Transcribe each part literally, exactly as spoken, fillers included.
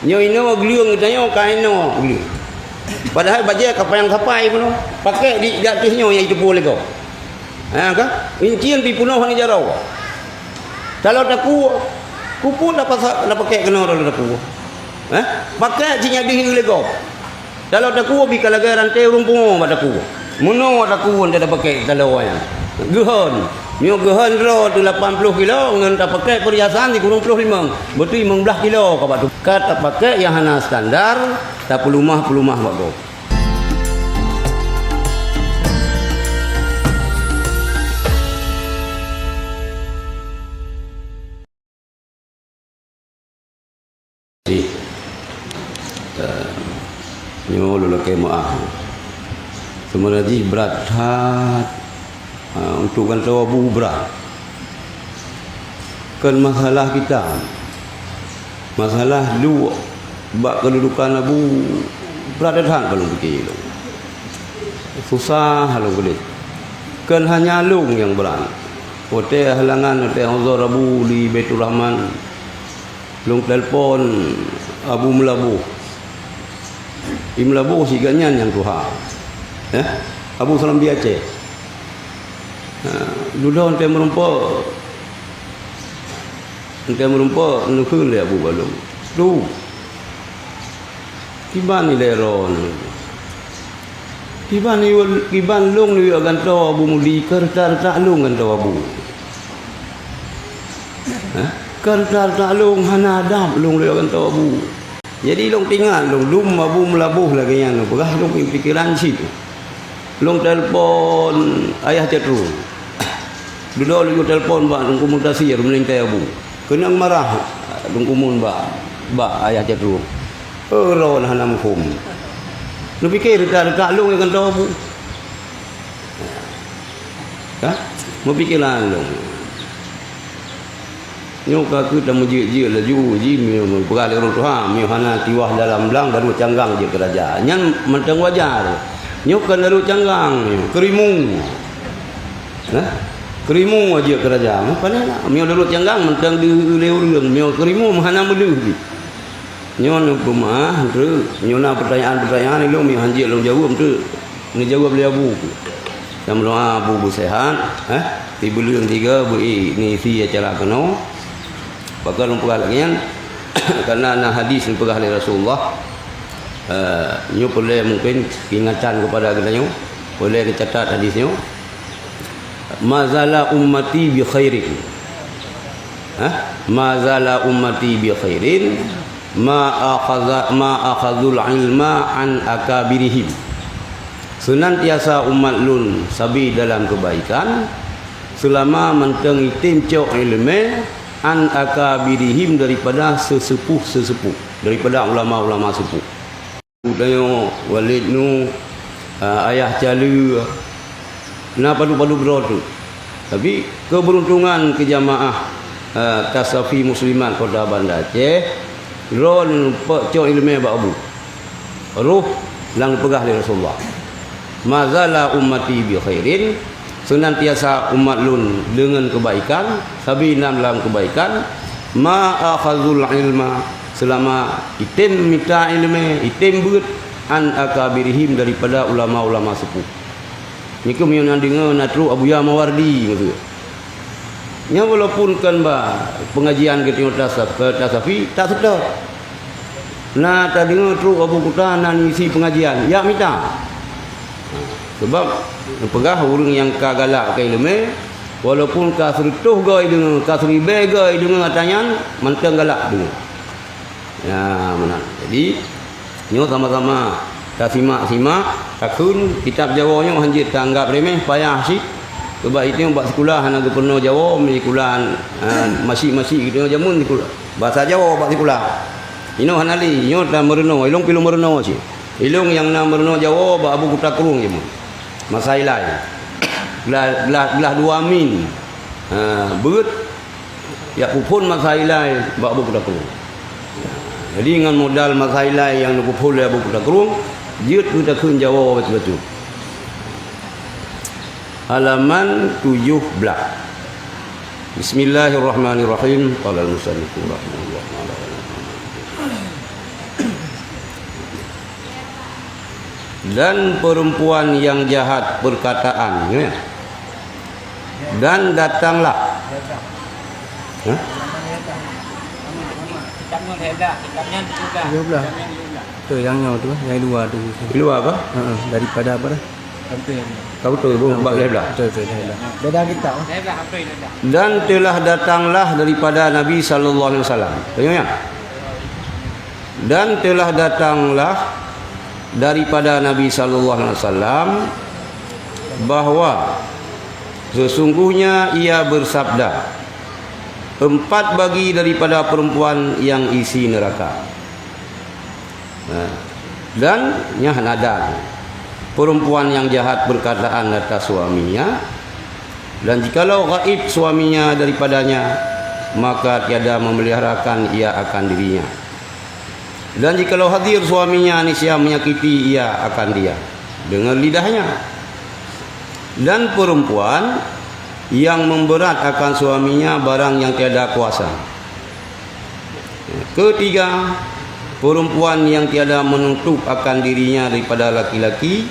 Nyoe inoe gleueng geutanyoe ka inoe gleueng. Padahai bajée ka panyang sapai bunoe. Pakék di, di ateueh nyoe nyang jiteupeue lé gob. Ha, ka? Incien pih peunoh ngon jaroe. Taloe takue, keupeue tapasa-, tapakék keunoe taloe takue? Ha? Pakék cit nyang deuh lé gob. Taloe takue pih ka lagée ranté ureuëng pungo bak takue. Meunoe takue nyan tapakék taloe nyan. Geuhon. Nyoe geuhon droe teuh lapan ploh kilo ngon tapakék peuriasan sikureueng ploh limong. Beutôi limong blaih kilo ka bak tu. Ka tapakék nyang hana standar, tapeulumah-peulumah bak gob. Jih. Eh, nyoe lôn lakée meuáh. Seubeuna jih brat that, eh, untuk gantoe Abu brat. Kon masalah kitab. Masalah duek bak keududukan Abu brat that ka lôn pike lôn. Susah lôn keudeh. Kon hanya lôn nyang brat. Watée halangan, watée uzur Abu di Baiturrahman, lôn telepon Abu Meulaboh. Di Meulaboh sigoe nyan nyang tuha. Eh? Abu Serambi Aceh. Ha, dudoe watée meurumpok. Watée meurumpok, neukheun lé Abu bak lôn. Tu. Kiban ilée droeneuh. Kiban iwal-, kiban lôn lôn yue gantoe Abu Mudi, keu reutak-reutak lôn gantoe Abu. Hah? Keu reutak-reutak lôn hana adab lôn lôn yue gantoe Abu. Jadi lôn teuingat lôn, dum Abu Meulaboh lagée nyan lôn peugah lôn pikeran cit. Lôn telepon Ayah Cot Trueng. Dudoe lôn telepon bak Teungku Mutasi, ureuëng meulintée Abu. Keunong marah Teungku Mun bak, bak Ayah Cot Trueng. Oh, droeneuh hana muphom. Neupike reutak-reutak lôn nyang gantoe Abu. Ka? Meupikeran lôn. Nyoe ka keuh tameujeuet-jeuet laju jih meunyoe meupeugah lé ureuëng tuha, meunyoe hana tiwah dalam blang, daruet canggang jeuet keu raja. Nyan mantong wajar. Nyoe kon daruet canggang, nyoe keurimu. Nah, keurimu jeuet keu raja. Meupanéh lah. Meunyoe daruet canggang mantong deuh lé ureuëng, meunyoe keurimu hana meudeuh jih. Nyoe neupeumeu'ah, teuk. Nyoe na peutanyaan-peutanyaan ilôn meunyoe hanjeuet lôn jaweueb, teuk. Neujaweueb lé Abu. Nyang meudoa Abu beuseuhat, eh, sibuleuen tiga beu-i neisi acara keunoe. Pakon lôn peugah lagée nyan? Karena na hadis neupeugah lé Rasulullah. Eh, nyoe peureulée mungken peringatan kepada geutanyoe. Peureulée geucatat hadis nyoe. "Ma zala ummati bi khairin." Hah? "Ma zala ummati bi khairin, ma akhadha, ma akhadhul ilma an akabirihim." Seunantiasa umat lôn sabe dalam keubaikan, seulama mantong item cok iéleumé an akabirihim daripada seuseupôh-seuseupôh, daripada ulama-ulama seupôh. Tanyoe, Walid Nu, ah, Ayah Caleue, na padub-padub droe teuk. Tapi, keubeuruntongan keu jamaah, ah, Tasafi Muslimat Kota Banda Aceh, droe neupeucok iéleumé bak Abu. Roh nyang geupeugah lé Rasulullah, "Ma zala ummati bi khairin," Seunantiasa umat lôn deungon keubaikan, sabe na lam keubaikan, ma akhazul ilma, seulama item mita iéleumé, item beuet, an akabirihim, daripada ulama-ulama seupôh. Nyoe keuh meunyoe na deungoe na trok Abuya Mawardi, maksud. Nyan walaupun kon bak peungajian geutanyoe tasaf-, eh, tasafi, tak seutôt. Na tadeungoe trok Abu Kuta na isi peungajian, jak mita. Sabab neupeugah ureuëng nyang ka galak keu iéleumé, walaupun ka seureutôh goe deungoe, ka siribée goe deungoe ata nyan, mantong galak deungoe. Ya, meunan. Jadi, nyoe sama-sama tasimak-simak, takheun kitab Jawoe nyoe hanjeuet taanggab reumeh, payah cit. Sabab itu bak sikula hana geupeurunoe Jawoe, sikula, ah, masyik-masyik geutanyoe jameun sikula. Basa Jawoe bak sikula. Inoe hana lé, nyoe tameurunoe, ilong pih lôn meurunoe cit. Ilong nyang na meurunoe Jawoe bak Abu Kuta Krueng jameun. Masa ilai. Glah, glah, glah dua min. Ha, beuet. Jak peuphon masa ilai bak Abu Kuta Krueng. Jadi ngon modal masa ilai nyang neupeuphon lé Abu Kuta Krueng, jeuet geutakheun Jawoe bacut-bacut. Halaman tujoh blaih. Bismillahirrahmanirrahim. Qala al-musannifu rahimahullah ta'ala. Dan perempuan yang jahat perkataan, ya. Dan datanglah. Hah? Kitab nyoe lhèe blah, kitab nyan tujoh blah. Tujoh blah. Kitab nyan tujoh blah. Tu yang nyoe tu, yang dua tu. Dua apa? Heeh, daripada apa dah? Kamu tu, Bu, bak lhèe blah. Betul, betul, lhèe blah. Beda kitab, eh? Lhèe blah, betul, lhèe blah. Dan telah datanglah daripada Nabi sallallahu alaihi wasallam. Tengok ya. Dan telah datanglah daripada Nabi sallallahu alaihi wasallam bahwa sesungguhnya ia bersabda, "Empat bagi daripada perempuan yang isi neraka." Nah, dan nyah nadan, perempuan yang jahat perkataan atas suaminya, dan jikalau gaib suaminya daripadanya, maka tiada memeliharakan ia akan dirinya. Dan jikalau hadir suaminya, niscaya menyakiti ia akan dia dengan lidahnya. Dan perempuan yang memberat akan suaminya barang yang tiada kuasa. Ketiga, perempuan yang tiada menutup akan dirinya daripada laki-laki,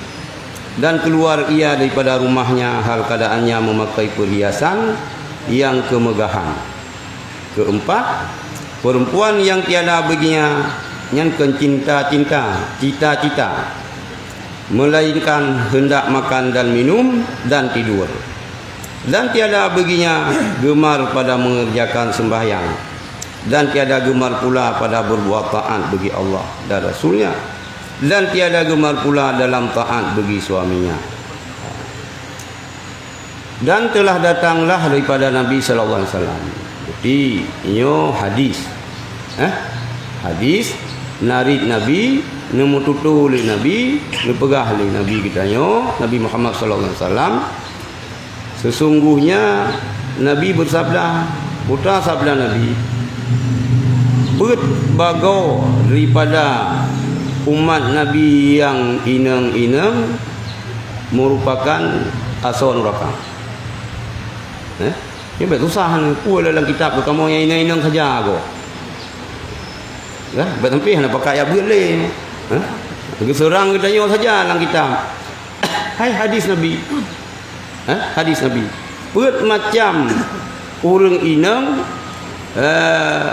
dan keluar ia daripada rumahnya hal keadaannya memakai perhiasan yang kemegahan. Keempat, perempuan yang tiada baginya nyan kon cinta-cinta, cita-cita, melainkan hendak makan dan minum dan tidur. Dan tiada baginya gemar pada mengerjakan sembahyang, dan tiada gemar pula pada berbuat taat bagi Allah dan Rasulnya, dan tiada gemar pula dalam taat bagi suaminya. Dan telah datanglah daripada Nabi sallallahu alaihi wasallam. Jadi, nyoe hadis. Eh? Hadis narit Nabi, neumeututoe lé Nabi, neupeugah lé Nabi geutanyoe, Nabi Muhammad sallallahu alaihi wasallam, sesungguhnya Nabi bersabda, peue sabda Nabi, "Peuet bagoe daripada umat Nabi nyang inong-inong merupakan asoe nuraka." Eh? Nyoe bèk susah ni. Peue lam kitab keu kamoe nyang inong-inong saja ko. Ya, bèk sampai hana pakat jak beuet lé. Eh? Geuseurang geutanyoe saja lam kitab. Hai hadis Nabi. Eh? Hadis Nabi. Peuet macam ureueng inong, eh,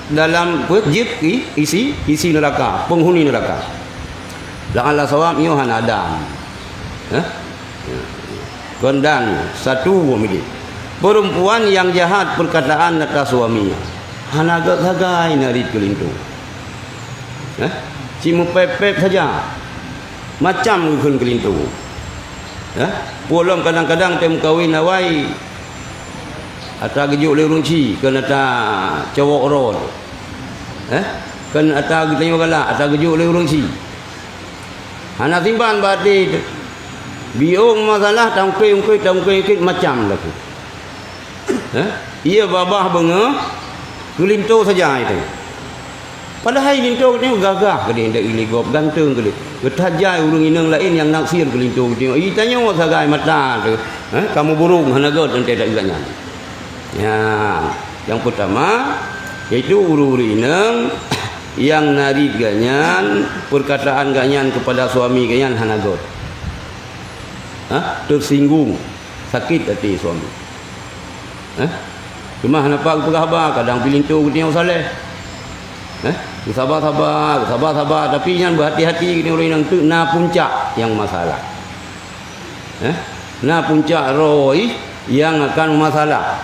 dalam peuet jeuet i-, isi, isi neraka, penghuni neraka. La'alla sawab nyoe hana dan. Eh? Kon dan satu buah milik. Perempuan yang jahat perkataan atas suaminya. Hana gèt sagai narit keulinto. Eh? Cit meupép-pép saja. Macam geukheun keulinto. Eh? Peue lom kadang-kadang tém meukawen awai ata geujok lé ureueng chik, kon ata cowok droe. Eh? Kon ata geutanyoe galak, ata geujok lé ureueng chik. Hana simpan bak até teuh. Biôh masalah taungkét-ungkét, taungkét-ungkét macam laku. Eh? Iya babah beungoh, keulinto saja itu. Padahai linto geutanyoe gagah keudéh, indak ilée gob, ganteng keudéh. Geutat jai ureueng inong laén nyang naksir keulinto geutanyoe. Itanyoe sagai mata teuh, eh, kamoe burông hana gèt teuntèe dak geuh nyan. Ya, nyang peutama, yaitu ureueng-ureueng inong nyang narit geuh nyan, perkataan geuh nyan keupada suami geuh nyan hana gèt. Hah? Teusinggung, sakét até suami. Hah? Teuma hana pat geupeugah haba, kadang pilinto geutanyoe saléh. Hah? Geusaba-saba, geusaba-saba, tapi nyan beuhati-hati geutanyoe ureueng inong teuk na puncak nyang masalah. Eh, na puncak roh nyang akan masalah,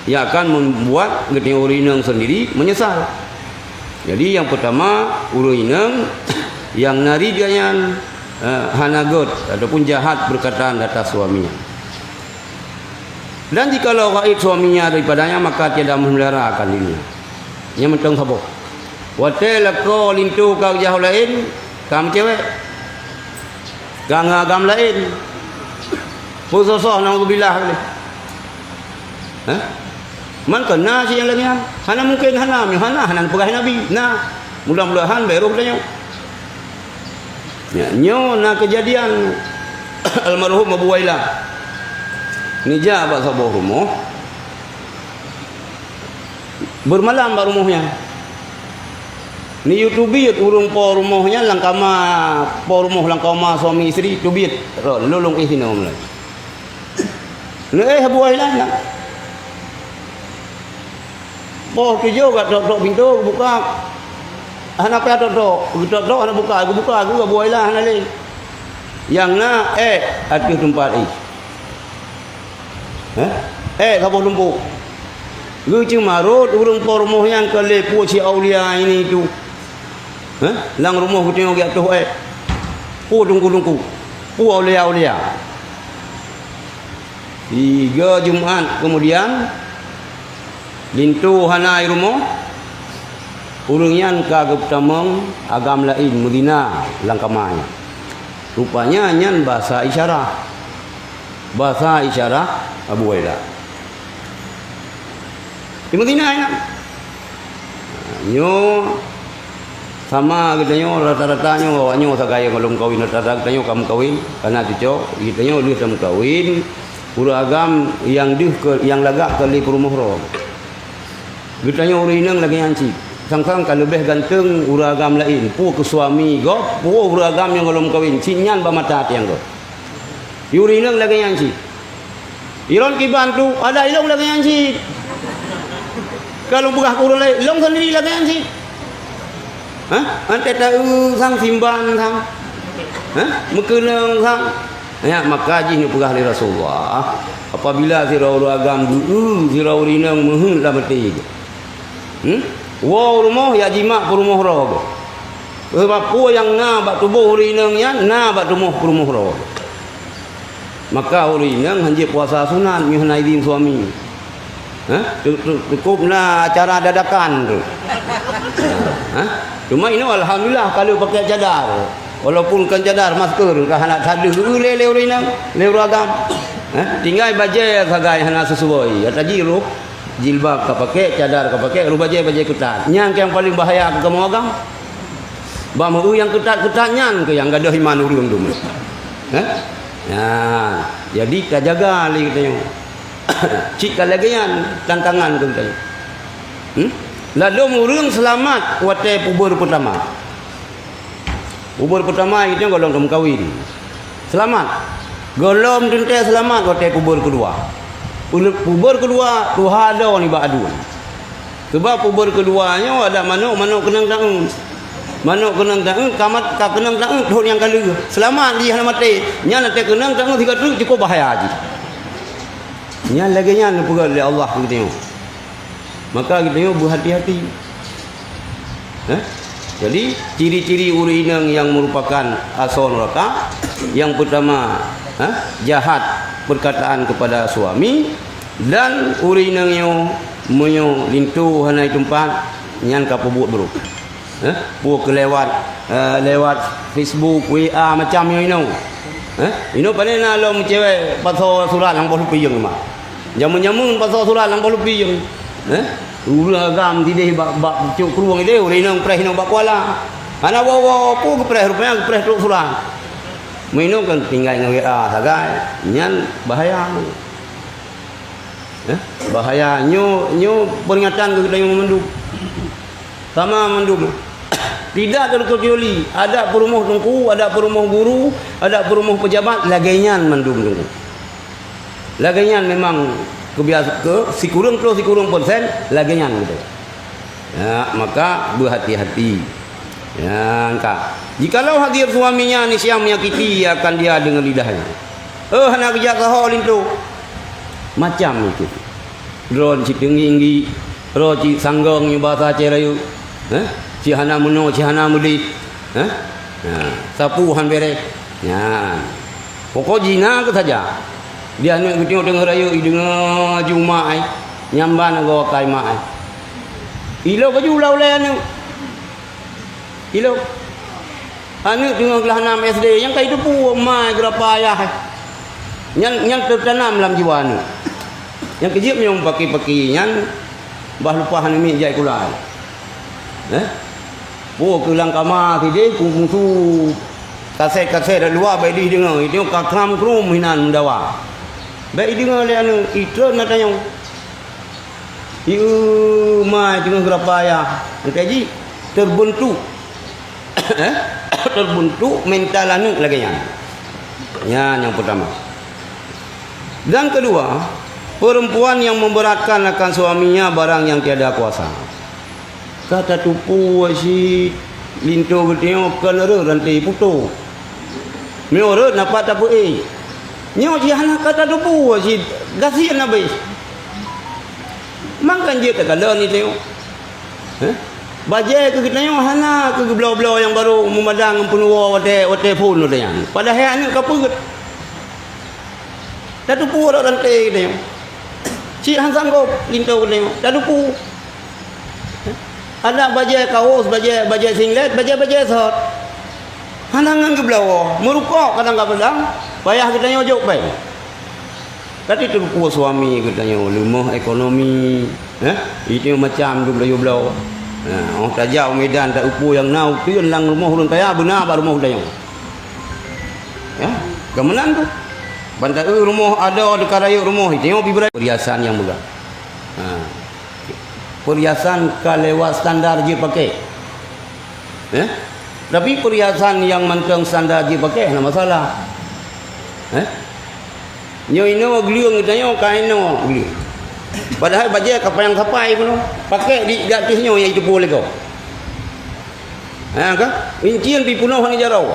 nyang akan membuat geutanyoe ureueng inong sendiri menyesal. Jadi, nyang peutama, ureueng inong nyang narit geuh nyan, eh, hana gèt ataupun jahat perkataan atas suami nyan. Dan jikalau gaib suaminya daripadanya, maka tiada memelihara akan dirinya. Nyan mantong saboh. Watèe lakoe linto ka geujak u laén, ka meucewek. Ka ngon agam laén. Peusoh-soh, naudzubillah, lé. Hah? Man kon na cit nyang lagèe nyan? Hana mungken hana, meunyoe hana, hana neupeugah Nabi. Na, mudah-mudahan bèk roh tanyoe. Ya, nyoe na keujadian almarhum Abu Wailah. Neujak bak saboh rumoh. Beumalam bak rumoh nyan. Neuyue teubiet ureuëng po rumoh nyan lam kama, po rumoh lam kama suami istri, teubiet. Ron, lôn éh inoe mulai. Neuéh buai lah nyan. Poh tujoh ka tok-tok pintoe geubuka. Hana payah tok-tok, geutok-tok hana buka, geubuka geuh buai lah hana lé. Nyang na ék ateueh teumpat éh. Hah? Ék saboh lumpok. Geuceumarot ureuëng po rumoh nyan keu lé peue si aulia ini itu. Hah? Lam rumoh geutanyoe geujak toh ék. Peue teungku-teungku. Peue aulia-aulia. Tiga Jumat keumudian, linto hana i rumoh, ureuëng nyan ka geupeutamong agam laén meuzina lam kama nyan. Rupanya nyan basa isyarah. Basa isyarah Abu Hurairah. Di Madinah nyan. Nyoe sama geutanyoe rata-rata nyoe awak nyoe sagai nyang lom kawin, rata-rata geutanyoe ka meukawen, kana cucok, geutanyoe lheueh tameukawen, ureuëng agam nyang deuh keu, nyang lagak keu lé peurumoh droe. Geutanyoe ureuëng inong lagée nyan cit. Sang-sang ka leubeh ganteng ureuëng agam laén, peue keu suami gob, peue ureuëng agam nyang lom kawen, cit nyan bak mata até gob. Ureuëng inong lagée nyan cit. Ilôn kiban tu, ada ilôn lagée nyan cit. Ka lôn peugah keu ureuëng laén, ilôn sendiri lagée nyan cit. Hah? Anté ta-eu sang simban sang. Hah? Meukeunong sang. Ya, maka jih neupeugah lé Rasulullah, apabila sidroe ureuëng agam geu-eu sidroe ureuëng inong meuheuet lam até geuh. Hmm? Woe u rumoh, ya jimak peurumoh droe geuh. Sabab peue nyang na bak tuboh ureuëng inong nyan, na bak tuboh peurumoh droe geuh. Maka ureuëng inong hanjeuet puasa sunat meunyoe hana idhin suami. Hah? Tu, tu, cukup na acara dadakan tu. Hah? Cuma inoe alhamdulillah kalau pakai cadar. Walaupun kan cadar, masker, ka hana tadeuh lé, lé ureuëng inong, lé ureuëng agam. Hah? Tinggai bajée sagai hana sesuai. Ya taji roh, jilbab ka pakai, cadar ka pakai, roh bajée, bajée keutat. Nyang nyang paling bahaya keu kamoe agam. Bak meu nyang keutat-keutat nyan keu nyang gadôh iman ureuëng tu. Hah? Nah, jadi tajaga lé geutanyoe. Cit ka lagée nyan tantangan keu geutanyoe. Hmm? Ladôm ureuëng seulamat watée pubeur peutama. Pubeur peutama itu gohlom tameukawen. Seulamat. Gohlom teuntée seulamat watée pubeur keudua. Pubeur keudua tuha droe nibak aduen. Sabab pubeur keudua nyoe adak manok, manok keunong taeu. Manok keunong taeu, kamat ka keunong taeu thon nyang ka lheueh. Seulamat jih hana maté. Nyan watée keunong taeu sigoe treuk cukup bahaya jih. Nyan lagée nyan neupeugah lé Allah keu geutanyoe. Maka geutanyoe beuhati-hati. Eh? Jadi, ciri-ciri ureuëng inong nyang meurupakan asoe nuraka, nyang peutama, eh, jahat perkataan kepada suami, dan ureuëng inong nyoe meunyoe linto hana i teumpat, nyan ka peubuet brôk. Eh, peue keu lewat, eh, lewat Facebook, W A, macam nyoe inoe. Eh, inoe pane na lom cewek pasoe surat nyang boh lupieng mah. Jameun-jameun pasoe surat nyang boh lupieng. Eh, ureuëng agam sideh bak, bak cok krueng ideh, ureuëng inong preh inoe bak kuala. Hana woe-woe peue geupreh, rupanya geupreh trok surat. Meunyoe kan tinggai ngon W A sagai, nyan bahaya. Eh, bahaya. Nyoe, nyoe peringatan keu geutanyoe mandum. Sama mandum. Tidak terkecuali, ada peurumoh teungku, ada peurumoh guru, ada peurumoh pejabat, lagée nyan mandum teungku. Lagée nyan memang keubiasa-, keu sikureueng ploh sikureueng persen, lagée nyan gitu. Ya, maka beuhati-hati. Ya, ka. Jikalau hadir suaminya ni siang menyakiti akan dia dengan lidahnya. Eh, hana geujak saho linto. Macam itu. Droe cit teunggi-inggi, droe cit sanggong nyoe basa Aceh Rayeuk. Eh? Cit hana meunoe, cit hana meudeh. Eh? Ha, sapeue han bereh. Nyan. Pokok jih na keu saja. Di aneuëk geutanyoe teungoh rayeuk, i deungoe ju mak ai. Nyamban agoe kai mak ai. Ilo baju ula-ulée aneuëk. Ilo. Aneuëk teungoh glah nam S D, nyang ka jiteupeue ma geurapa ayah. Nyan, nyan teutanam lam jiwa aneuëk. Nyang keujeuet meunyoe paki-paki nyan bah lumpah aneuëk miet jai kula. Eh? Peue keu lam kama sideh, peue musu kaset-kaset lam luwa, bék ideh deungoe. Itu ka kram krum hinan meudawa. Bék ideungoe lé aneuëk, itreun na tanyong. Ieu mai teungoh geurapa ayah. Engkai jih. terbentuk, eh, terbentuk mental aneuk lagée nyan. Nyan nyang pertama. Dan kedua, perempuan yang memberatkan akan suaminya barang yang tiada kuasa. Ka tateupeue si linto geutanyoe kon rot ranté putôh. Meunyoe rot napa tapeuék. Nyoe jih hana ka tateupeue si gasien abéh. Mangkan jeuet takalon geutanyoe. Heh? Bajée keu geutanyoe hana keu geubloe-bloe nyang barô meumadang ngon peunuwoe watée, watée phon watée nyan. Padahai aneuk ka peuet. Tateupeue rot ranté geutanyoe. Cit han sanggob linto geutanyoe. Tateupeue. Ada bajée kaos, bajée, bajée singlet, bajée-bajée sot. Hana ngon geubloe, meurukok kadang-kadang, payah geutanyoe jok péng. Tapi teupeue suami geutanyoe leumoh ekonomi, eh? Itu macam dubloe-bloe. Nah, oh tajak u Medan tak upu nyang na uteuen lam rumoh ureuëng kaya beuna bak rumoh geutanyoe. Ya, keumenan tu. Ban taeu rumoh ada dekat rayeuk rumoh itu nyoe pibra perhiasan yang megah. Ha. Perhiasan ka lewat standar jih pakai. Eh? Tapi perhiasan yang mantong standar jih pakai hana masalah. Eh? Nyoe inoe gleueng geutanyoe ka inoe gleueng. Padahai bajée ka panyang sapai pun. Pakai di, di ateueh nyoe nyang itu pun lego. Ha, ka? Incien pi punoh ngon jaroe.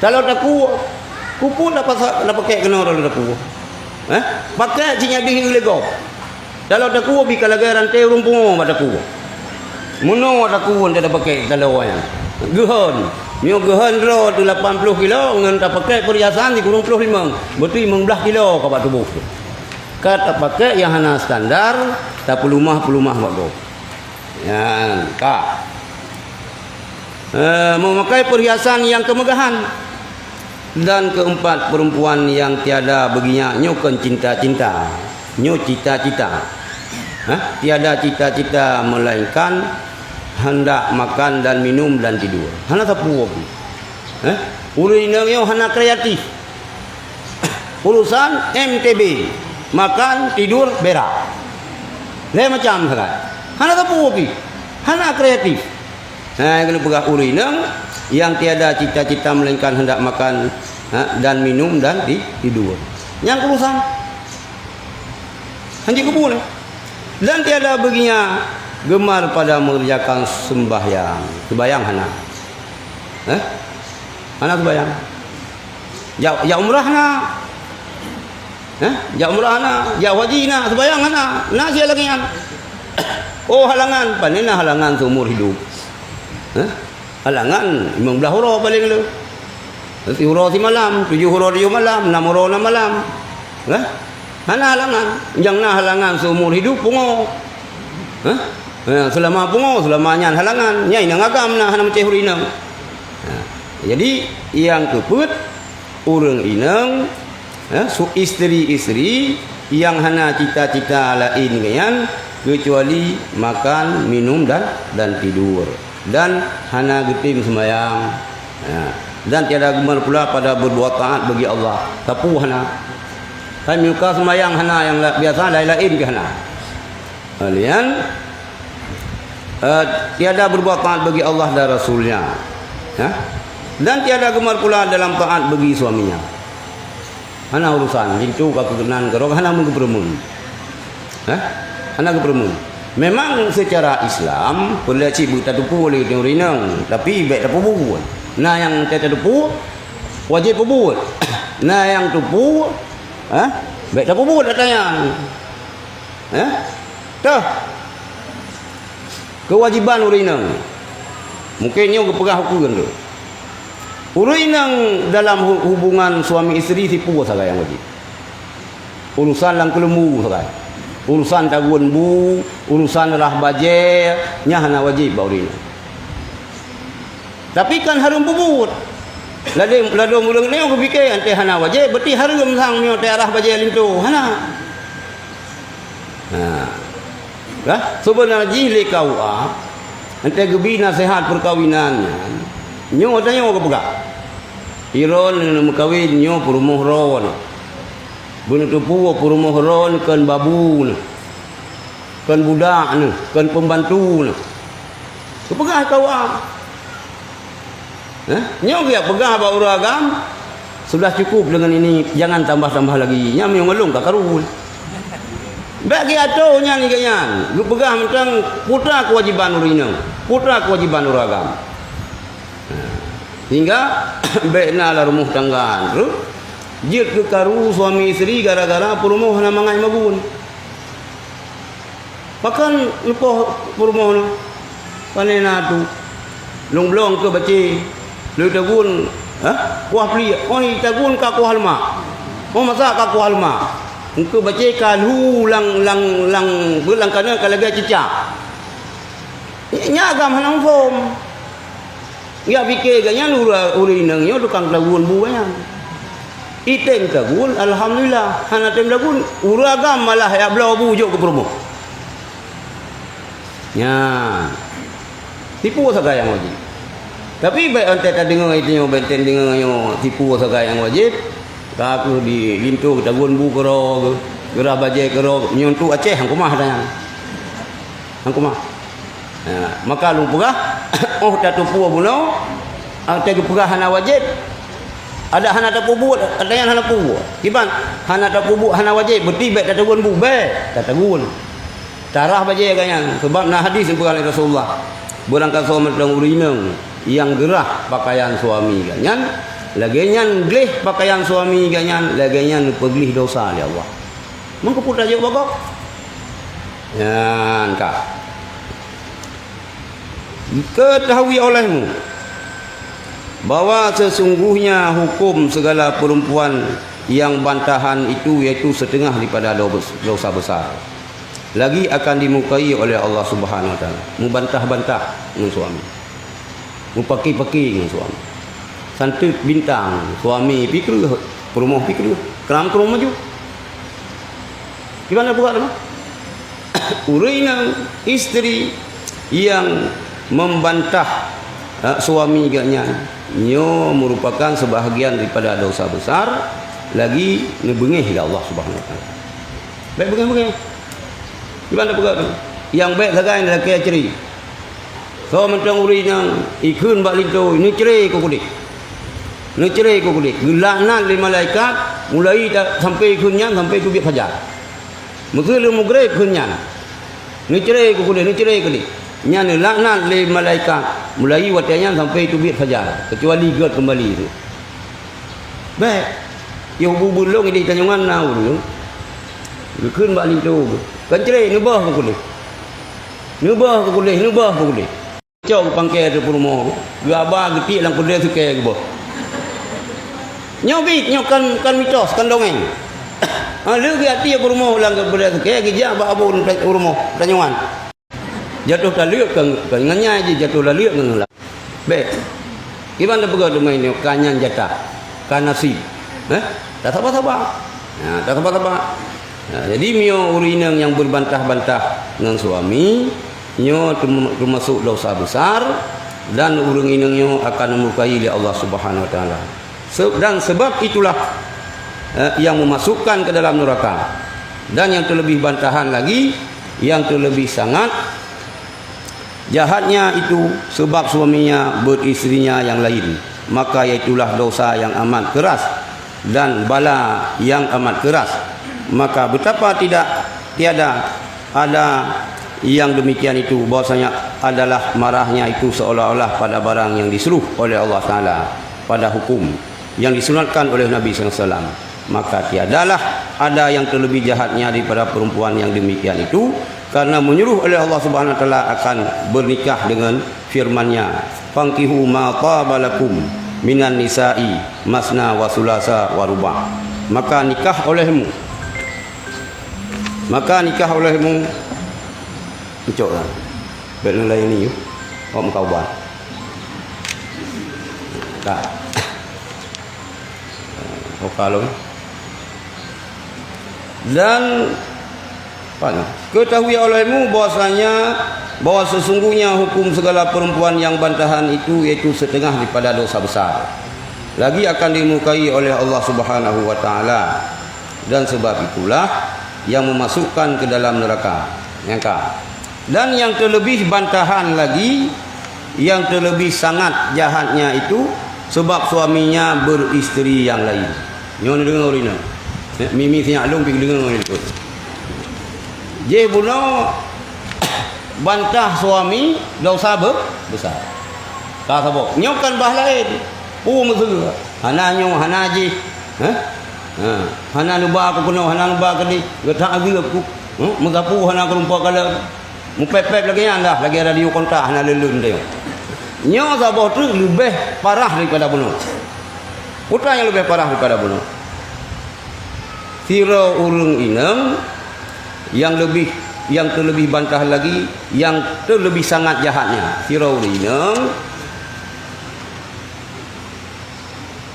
Taloe takue, kupun dah pasak, dah pakai keunoe taloe takue. Ha? Pakai cit nyang deuh lego. Taloe takue pi ka lagée ranté ureuëng pungo bak takue. Meunoe takue ndak dah pakai taloe nyan. Geuhon. Nyoe geuhon droe tu lapan ploh kilo ngon tapakai perhiasan sikureueng ploh limong. Berarti limong blaih kilo ka bak tuboh tu. Ka tapakai nyang hana standar, tapeulumah-peulumah bak gob. Nyan ka. Eh, memakai perhiasan yang kemegahan. Dan keempat, perempuan yang tiada baginya nyoe kon cinta-cinta. Nyoe cita-cita. Hah? Tiada cita-cita melainkan hendak makan dan minum dan tidur. Hana sapeue pih. Hah? Ureuëng inong nyoe hana kreatif. Urusan M T B, makan, tidur, berak. Lhée macam sagai. Hana sapeue pih. Hana kreatif. Ha, keuneuk peugah ureuëng inong yang tiada cita-cita melainkan hendak makan, ha, dan minum dan ti-, tidur. Nyang urusan. Hanjeuet keupeue lé. Dan tiada baginya gemar pada mengerjakan sembahyang. Sembahyang hana. Eh? Hana sembahyang. Jak, jak umrah na. Eh? Jak umrah na, jak haji na, sembahyang na. Na siat lagée nyan. Oh, halangan, pane na halangan seumur hidup. Eh? Halangan limong blaih uroe paleng le. Siuroe simalam, tujoh uroe tujoh malam, nam uroe nam malam. Hah? Hana halangan. Nyang na halangan seumur hidup pungo. Hah? Ha, seulama pungo, seulama nyan halangan. Nyan inong agam na hana meucéh ureuëng inong. Ha, jadi nyang keupeuet ureuëng inong, ha, su istri-istri nyang hana cita-cita laén nyan keucuali makan, minum dan, dan tidur. Dan hana geutem seumayang. Ya. Dan tiada gemar pula pada berbuat taat bagi Allah. Sapeue hana. Kan muka seumayang hana nyang la-, biasa laén-laén pih hana. Kemudian, eh, tiada berbuat taat bagi Allah dan Rasulnya. Ya. Dan tiada gemar pula dalam taat bagi suaminya. Hana urusan, jintu ka keunan keudroe hana meugeupeurumun. Hah? Hana geupeureumeun. Memang seucara Islam, peureulée cit beutateupeue lé ureuëng inong, tapi bék tapeubuet. Na nyang tateupeue, wajéb peubuet. Na nyang teupeue, hah? Bék tapeubuet ata nyan. Hah? Toh. Keuwajéban ureuëng inong. Mungken nyoe geupeugah ukeue tu. Ureuëng inong dalam hu-, hubungan suami istri sipeue sagai nyang wajéb. Urusan lam keuleumbu sagai. Urusan tagun bu, urusan rhah bajée, nyan hana wajéb bak ureuëng inong. Tapi kan hareuem peubuet. Ladôm, ladôm ureuëng nyoe geupike, "Anté hana wajéb, berarti hareuem sang nyoe teuarah bajée linto." Hana. Ha. Kah? Seubeuna jih lé K U A, anté geubi naseuhat peukawinan nyan, nyoe tanyoe geupeugah. Droeneuh meukawen nyoe peurumoh droeneuh. Beuneuteupeu peurumoh droeneuh kon babu neuh, kon budak neuh, kon peumbantu neuh. Geupeugah K U A. Hah? Nyoe geupeugah bak ureuëng agam, "Sudah cukup dengan ini, jangan tambah-tambah lagi." Nyan meunyoe ngon lôn ka karu. Bèk geuatô nyan lagèe nyan. Geupeugah mantong putra keuwajiban ureuëng inong, putra keuwajiban ureuëng agam. Sehingga bèk na lam rumoh tangga. Terus jeuet keu karu suami isteri gara-gara peurumoh hana mangat magun. Pakon neupoh peurumoh nyoe? Pane na tu? Lôn bloe keu bacé. Lôn tagun, hah? Kuah pliek. Oh, tagun ka kuah leumah. Oh, masa ka kuah leumah? Engkeu bacé ka lhu lang, lang, lang, beulang kana ka lagèe cicak. Nyan agam hana muphom. Geupiké geuh nyan ureuëng, ureuëng inong nyoe tukang tagun bu nyan. Item tagun, alhamdulillah. Hana tem tagun, ureuëng agam malah jak bloe bu jok keu peurumoh. Nyan. Tipu sagai nyang wajéb. Tapi bèk antée tadeungoe itu nyoe, bèk tem deungoe nyoe tipu sagai nyang wajéb. Ka keuh di linto tagun bu keudroe, geurah bajèe keudroe, nyoe tu Aceh hang kumah tanyan. Hang kumah. Ha, maka lôn peugah, oh tateupeue bunoe, ah, teupeugah hana wajéb. Adak hana tapeubuet, ata nyan hana peubuet. Kiban hana tapeubuet, hana wajéb, berarti bèk tatagun bu, bèk tatagun. Tarah bajèe geuh nyan, sebab na hadis nyang peugah lé Rasulullah. Beurangkasoe mantong ureuëng inong nyang geurah pakaian suami geuh nyan, lagèe nyan gleh pakaian suami geuh nyan, lagèe nyan peugléh dosa lé Allah. Meukeue peue tajok bagok? Nyan ka. Ketahui olehmu bahwa sesungguhnya hukum segala perempuan yang bantahan itu yaitu setengah daripada do-, dosa besar. Lagi akan dimukai oleh Allah Subhanahu wa Taala. Mubantah-bantah ngon suami. Mupaki-paki ngon suami. Santet bintang, suami pi kreueh, peurumoh pi kreueh, kram-kram maju. Gimana pula tu? Ureuëng inong, isteri yang membantah, ha, suami geuh nyan, nyoe merupakan sebahagian daripada dosa besar, lagi neubeungéh lé Allah Subhanahu wa Taala. Bèk beungéh-beungéh. Gimana pula tu? Nyang bèk sagai lagèe cre. Soe mantong ureuëng inong ikheun bak linto, neucre keu keudéh. Neucre keu keudéh. Geulaknat lé malaikat, mulai ta-, sampai ikheun nyan sampai teubiet fajar. Meukheun lheueh mugreb kheun nyan. Neucre keu keudéh, neucre keu keudéh. Nyan neulaknat lé malaikat, mulai watèe nyan sampai teubiet fajar, keucuali gèt keumbali tu. Bèk. Yoh bu-bu lôn idéh tanyoe ngon na ureuëng. Geukheun bak linto. Kan cre, neubôh keu keudéh. Neubôh keu keudéh, neubôh keu keudéh. Cok pangke ateueh peurumoh. Geuhaba geutiek lam keudè sukè geubôh. Nyoe bit, nyoe kan, kan mitos, kan dongeng. Ha, lheueh geuhati peurumoh lam keudè sukè, geujak bak abon peurumoh tanyoe ngon. Jatoh taleuek ka, ka ngon nyan jih, jatoh taleuek ngon lam. Bèk. Kiban tapeugah teuma nyoe ka nyan jatah, ka nasib. Eh? Tasaba-saba. Ha, tasaba-saba. Ha, jadi meunyoe ureuëng inong nyang beubantah-bantah ngon suami, nyoe teuma-, teumasok dosa besar dan ureuëng inong nyoe akan dimurkai lé Allah Subhanahu wa Taala. Se-, dan sebab itulah, eh, yang memasukkan ke dalam neraka. Dan yang terlebih bantahan lagi, yang terlebih sangat jahatnya itu sebab suaminya beristrinya yang lain, maka yaitulah dosa yang amat keras dan bala yang amat keras. Maka betapa tidak tiada ada yang demikian itu, bahwasanya adalah marahnya itu seolah-olah pada barang yang disuruh oleh Allah Taala, pada hukum yang disunatkan oleh Nabi sallallahu alaihi wasallam. Maka tiadalah ada yang terlebih jahatnya daripada perempuan yang demikian itu, karena menyuruh oleh Allah Subhanahu wa Taala akan bernikah dengan firman-Nya, "Fankihu ma taba lakum minan nisa'i masna wa sulasa wa ruba'." Maka nikah olehmu, maka nikah olehmu, cok lah. Bèk neulayani yue. Awak meukawan. Ka. Oka lôn. Dan, apa ni? Ketahui olehmu bahwasanya, bahwa sesungguhnya hukum segala perempuan yang bantahan itu yaitu setengah daripada dosa besar. Lagi akan dimurkai oleh Allah Subhanahu wa Taala. Dan sebab itulah yang memasukkan ke dalam neraka. Nyang ka. Dan yang terlebih bantahan lagi, Yang terlebih sangat jahatnya itu sebab suaminya beristeri yang lain. Nyoe neudeungoe ureueng inong. Eh, mimi sinyak lôn pih deungoe ngon likot. Jih bunoe bantah suami dosa be-, besar. Ka saboh. Nyoe kan bah laén. Peue meuseue? Hana nyoe, hana jih. Hah? Ha. Hana neuba keu keunoe, hana neuba keu di. Geutak ageue ku. Huh? Meusapeue hana keurumpok kalon. Mupép-pép lagèe nyan dah, lagèe radio kontak hana leulon teuh. Nyoe saboh treuk leubeh parah daripada bunoe. Peue nyang leubeh parah daripada bunoe? Sidroe ureueng inong yang lebih, yang terlebih bantah lagi, yang terlebih sangat jahatnya. Sidroe ureueng inong,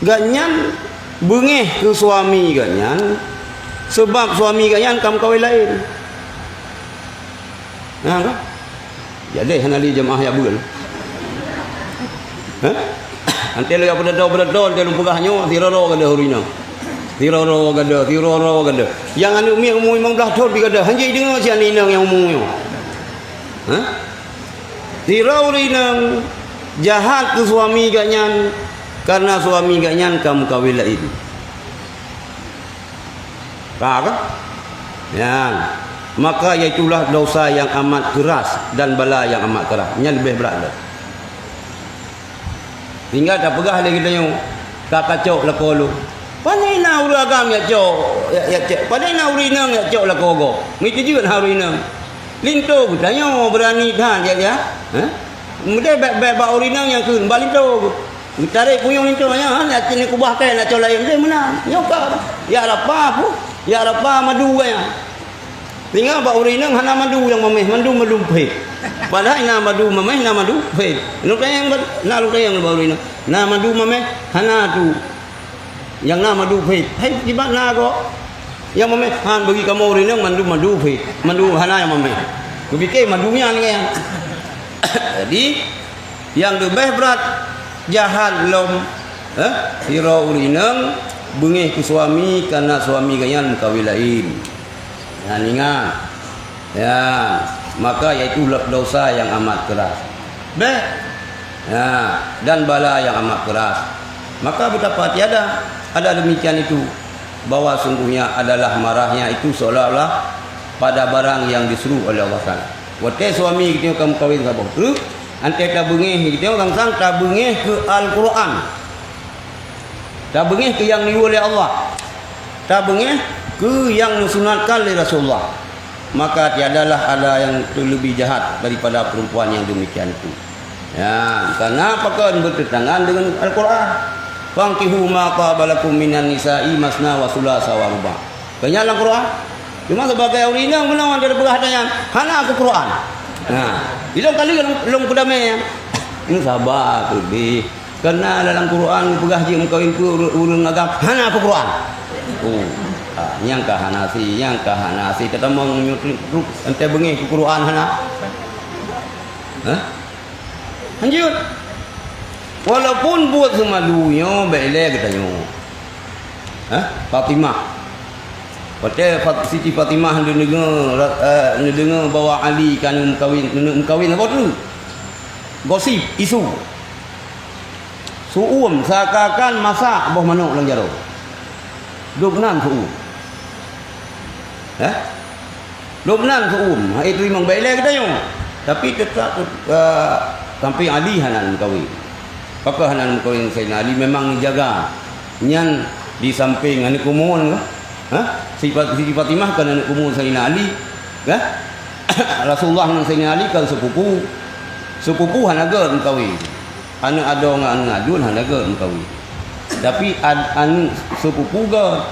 gobnyan beungéh keu suami gobnyan, seubab suami gobnyan ka meukawen laén. Na ka? Jadi hana lé jeumaáh jak beuen. Hah? Anté lôn jak peudodo-peudodo, anté lôn peugah nyoe, sidroe-droe gadôh ureueng inong. Sidroe-droe gadôh, sidroe-droe gadôh. Nyang aneuk miet umu limong blaih thon pih gadôh, hanjeuet jideungoe cit aneuk inong nyang umu nyoe. Hah? Sidroe ureueng inong jahat keu suami gobnyan, kareuna suami gobnyan ka meukawen laén. Ka, ka? Nyan. Maka, iaitulah dosa yang amat keras dan bala yang amat keras. Nyan leubeh brat lom. Tinggai tapeugah lé geutanyoe, ka kacok lakoe lôn. Pane na ureueng agam jak cok, jak, jak cok. Pane na ureueng inong jak cok lakoe gob. Meuteujeuet ha ureueng inong. Linto geutanyoe beurani that jak, jak. Hah? Meudeh bèk, bèk bak ureueng inong nyang kheun, bak linto. Geutarek punyueng linto nyan, hana cit neukubah kèe nak cok laén, deh meunan. Nyoe ka, jak rapa pu, jak rapa madu gaya. Tinggai bak ureueng inong hana madu nyang mamèh, madu, madu phèt. Padahai na madu mamèh, na madu phèt. Lôn tanyong bak, na lôn tanyong bak ureueng inong. Na madu mamèh, hana tu. Nyang na madu phèt. Hai, kiban na gob. Nyang mamèh, han bagi kamoe ureueng inong mandum madu phèt. Madu hana nyang mamèh. Kupike madu nyan kan. Jadi, nyang leubeh brat jahat lom, eh, sidroe ureueng inong beungéh keu suami kareuna suami gobnyan meukawen laén. Nyan ingat. Ya, maka iaitu dosa yang amat keras. Bèk. Ya, dan bala yang amat keras. Maka betapa tiada ada demikian itu, bahwa sungguhnya adalah marahnya itu seolah-olah pada barang yang disuruh oleh Allah Taala. Watèe suami geutanyoe ka meukawen saboh treuk, anté tabeungéh geutanyoe sang-sang tabeungéh keu Al-Quran. Tabeungéh keu nyang geuyue lé Allah. Tabeungéh keu nyang neusunatkan lé Rasulullah. Maka tiadalah ada yang terlebih jahat daripada perempuan yang demikian itu. Ya, karena pakon bertentangan dengan Al-Quran. "Fankihu ma taba lakum minan nisa'i masna wa sulasa wa ruba'." Keu nyan lam Quran. Cuma sebagai ureueng inong, meunan anda peugah ata nyan, hana keu Quran. Nah, ilong kali lôn, lôn peudamé nyan. Ini sabar tu, deh. Karena dalam Quran geupeugah jeuet meukawen keu ureueng, ureueng agam, hana keu Quran. Oh, ah, nyang ka hana si, nyang ka hana si, tatamong nyoe truk, truk, enteuk beungéh keu Quran hana. Hah? Lanjut. Walaupun buet seumalu nyoe bèk ilèe geutanyoe. Hah? Fatimah. Watèe Fat-, Siti Fatimah neudeungoe, eh, neudeungoe bahwa Ali ka neuk meukawen, neuk meukawen saboh treuk. Gosip, isu. Su'um, seakan-akan masak boh manok lam jaroe. Dub nan su'um. Eh? Dub nan su'um. Hai teurimong bèk ilèe geutanyoe. Tapi teutap, eh, sampoe Ali hana meukawen. Pakon hana meukawen Saidina Ali memang neujaga. Nyan di sampéng aneuk umum, ha? Siti Fat-, Siti Fatimah kan aneuk umum Saidina Ali, ha? Rasulullah ngon Saidina Ali kan sepupu. Sepupu hana gèt meukawen. Aneuk adoe ngon aneuk aduen hana gèt meukawen. Tapi ad-, aneuk sepupu gèt,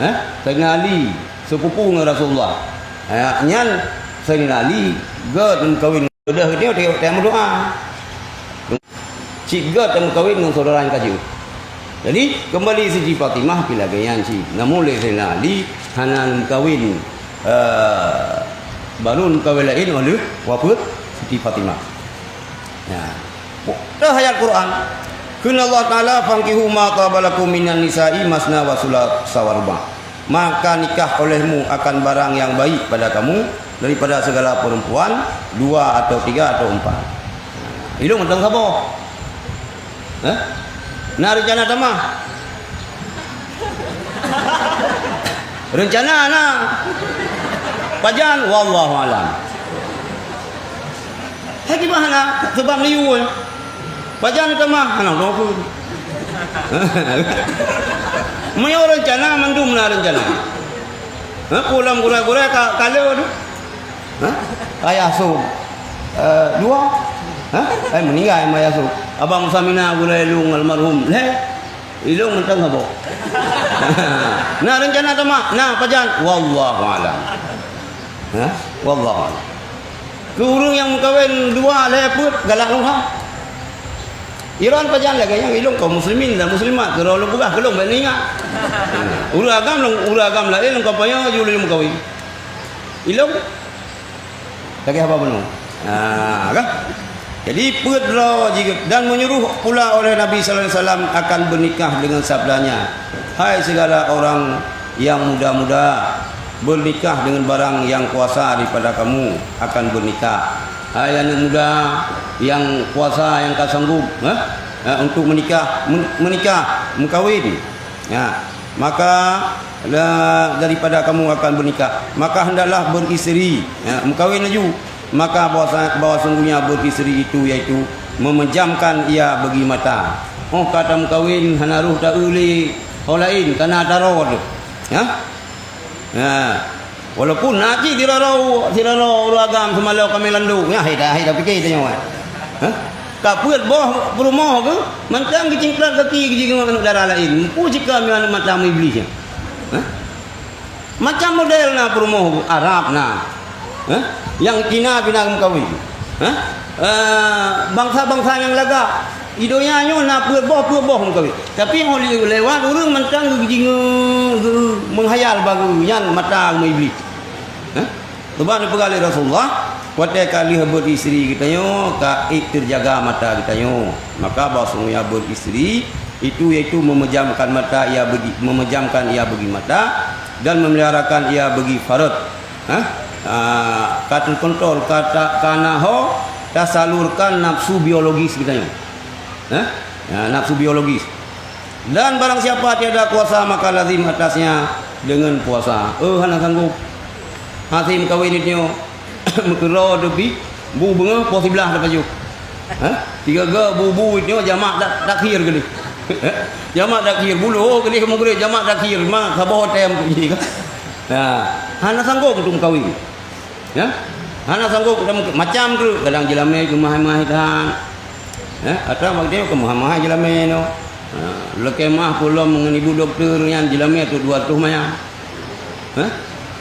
ha? Saidina Ali sepupu ngon Rasulullah. Ha, nyan Saidina Ali gèt meukawen. Udah geutanyoe teuka meudoa. Cit gèt meukawen ngon syedara nyang ka jeuet. Jadi, keumbali Siti Fatimah pih lagèe nyan cit. Namun lé Saidina Ali hana meukawen, eh, baru meukawen laén óh lheueh wafeuet Siti Fatimah. Nah, teuh ayat Quran. Kheun Allah Taala, "Fankihu ma taba lakum minan nisa'i masna wa sulasa wa ruba'." Maka nikah olehmu akan barang yang baik pada kamu daripada segala perempuan, dua atau tiga atau empat. Ilong mantong saboh. Hah? Na reuncana tamah? Reuncana na. Pajan? Wallahu alam. Hai kiban na, sebab liyu. Pajan tamah? Hana tahu. Meunyoe reuncana, mandum na reuncana. Ha, pulang gurée-gurée ka, ka le tu. Ha? Ayah sub. Eh, dua. Ha? Eh, meninggai ma ayah sub. Abang Samina gurée lôn almarhum. Lé. Ilong mantong saboh. Na reuncana tamah? Na, pajan? Wallahu alam. Ha? Wallahu alam. Keu ureuëng nyang meukawen dua lhée peuet galak lôn ha. Iran pajan lagée nyan ilong kaum muslimin dan muslimat, keu lôn peugah keu lôn bék ingat. Ureuëng agam lôn, ureuëng agam laén lôn ka payah ju lôn meukawen. Ilong lagée haba bunoe. Ha, kan? Jadi peuet droe jih dan menyuruh pula oleh Nabi sallallahu alaihi wasallam akan bernikah dengan sabdanya, "Hai segala orang yang muda-muda, bernikah dengan barang yang kuasa daripada kamu akan bernikah." Hai aneuk muda nyang kuasa, nyang ka sanggup, eh, eh, untuk menikah, men-, menikah, meukawen. Ya, maka la, daripada kamu akan bernikah, maka hendaklah beristeri, ya, meukawen laju. Maka bahwa, bahwa sungguhnya beristeri itu, yaitu memejamkan ia bagi mata. Oh, ka tameukawen hana roh ta-eu lé ho laén, kana taroe teuh. Ya? Ha. Walaupun na cit sidroe, sidroe ureuëng agam seumalô ka meulandok, nyan hai dah, hai dah pike tanyoe. Ha? Ka peuet boh peurumoh geuh, mantong geucingklat gaki geujingoe aneuk dara laén. Peue cit ka meuaneuk mata meuiblih nyan. Ha? Macam model na peurumoh Arab na. Ha? Nyang Cina pih na meukawen. Ha? Eh, bansa-bansa nyang lagak. Di donya nyoe na peuet boh, peuet boh meukawen. Tapi 'oh lewat ureuëng mantong geujingoe, geu-, meuhayal bagoe nyan mata meuiblih. Ha? Sebab neupeugah lé Rasulullah, watée ka lheueh beuet isteri geutanyoe, ka ék teujaga mata geutanyoe. Maka bahwa sungguhnya beuet isteri itu yaitu memejamkan mata ia bagi, memejamkan ia bagi mata dan memeliharakan ia bagi faraj. Ha? Ah, ka teukontrol, ka ta-, kana ho tasalurkan nafsu biologis geutanyoe. Ha? Ya, nafsu biologis. Dan barang siapa tiada kuasa, maka lazim atasnya dengan puasa. Eh, hana sanggup. Hase meukawen nyoe. Meukeurô teupih, bu beungoh poh siblaih tapajoh. Ha? Tiga ga bu-bu nyoe jamak tak-, takhir keudeh. Jamak takhir, bu lheueh keudeh meugreb jamak takhir, ma saboh tem tu jih kan. Ha, hana sanggob untuk meukawen. Ya? Hana sanggob macam tu, kadang jeulamé keu meuhai-meuhai that. Eh, atra bak nyoe keu meuhai-meuhai jeulamé nyoe. Ha, lakée meu'ah peulom ngon ibu dokto nyan jeulamé tu dua ratus manyam. Hah?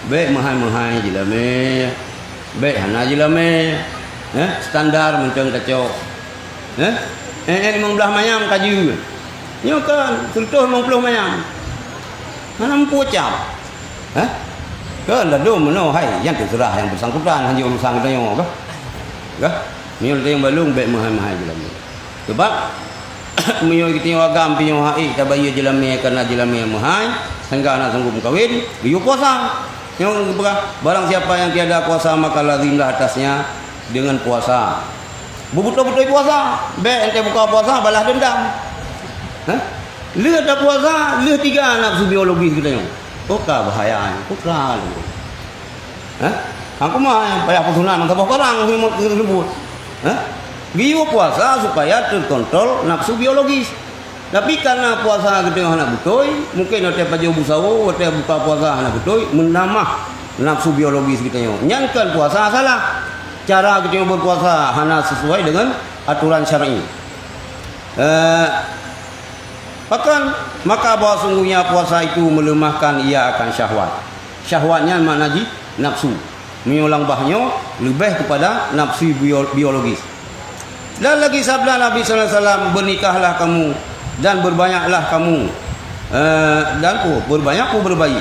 Bék meuhai-meuhai jeulamé. Bék hana jeulamé. Hah? Standar mantong kacok. Hah? Eh, eh, limong blaih manyam ka jeuet. Nyoe kan, seureutôh limong ploh manyam. Hana muphom cap. Hah? Kan ladôm meunoe hai, nyan teuseurah nyang bersangkutan, hana urusan geutanyoe kah? Kah? Meunyoe teuh nyang balong bék meuhai-meuhai jeulamé. Sebab meunyoe geutanyoe agam pih nyoe hai tabayeue jeulamé kana jeulamé meuhai, sehingga hana sanggob meukawen, geuyue puasa. Nyoe geupeugah, barang siapa yang tiada kuasa maka lazimlah atasnya dengan puasa. Beubeutôi-beutôi puasa, bék entée buka puasa balas dendam. Hah? Lheueh tapuasa, lheueh tiga nafsu biologis geutanyoe. Oh ka bahaya nyan, oh ka lôn. Hah? Hang kumaha nyang payah peusunat meusaboh karang leumbot. Hah? Geuyue puasa supaya teukontrol nafsu biologis. Tapi karena puasa geutanyoe hana beutôi, mungken watée pajoh bu sahô, watée buka puasa hana beutôi, meunamah nafsu biologis geutanyoe. Nyan kon puasa salah. Cara geutanyoe berpuasa hana sesuai dengan aturan syar'i. Eh, pakon? Maka bahwa sungguhnya puasa itu melemahkan ia akan syahwat. Syahwat nyan makna jih nafsu. Meunyoe lam bah nyoe leubeh keupada nafsu bio-, biologis. Dan lagi sabda Nabi sallallahu alaihi wasallam, "Bernikahlah kamu dan berbanyaklah kamu." Eh, dan, oh, berbanyak, oh, berbayi.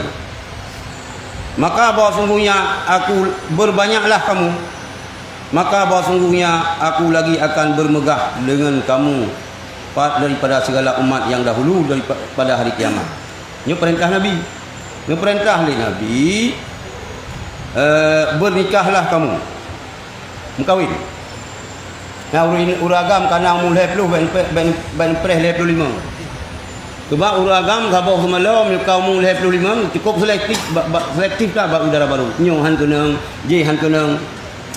Maka bahwa sungguhnya aku, berbanyaklah kamu, maka bahwa sungguhnya aku lagi akan bermegah dengan kamu pa-, daripada segala umat yang dahulu daripada hari kiamat. Nyoe peurintah Nabi. Nyoe peurintah lé Nabi, eh, "Bernikahlah kamu." Meukawen. Nah, ureuëng, ureuëng agam ka na umu lhée ploh, ban, ban, ban preh lhée ploh limong. Sebab ureuëng agam saboh seumalom, ka umu lhée ploh limong, cukup selektif, ba, ba, selektif that bak dara barô. Nyoe han keunong, jéh han keunong.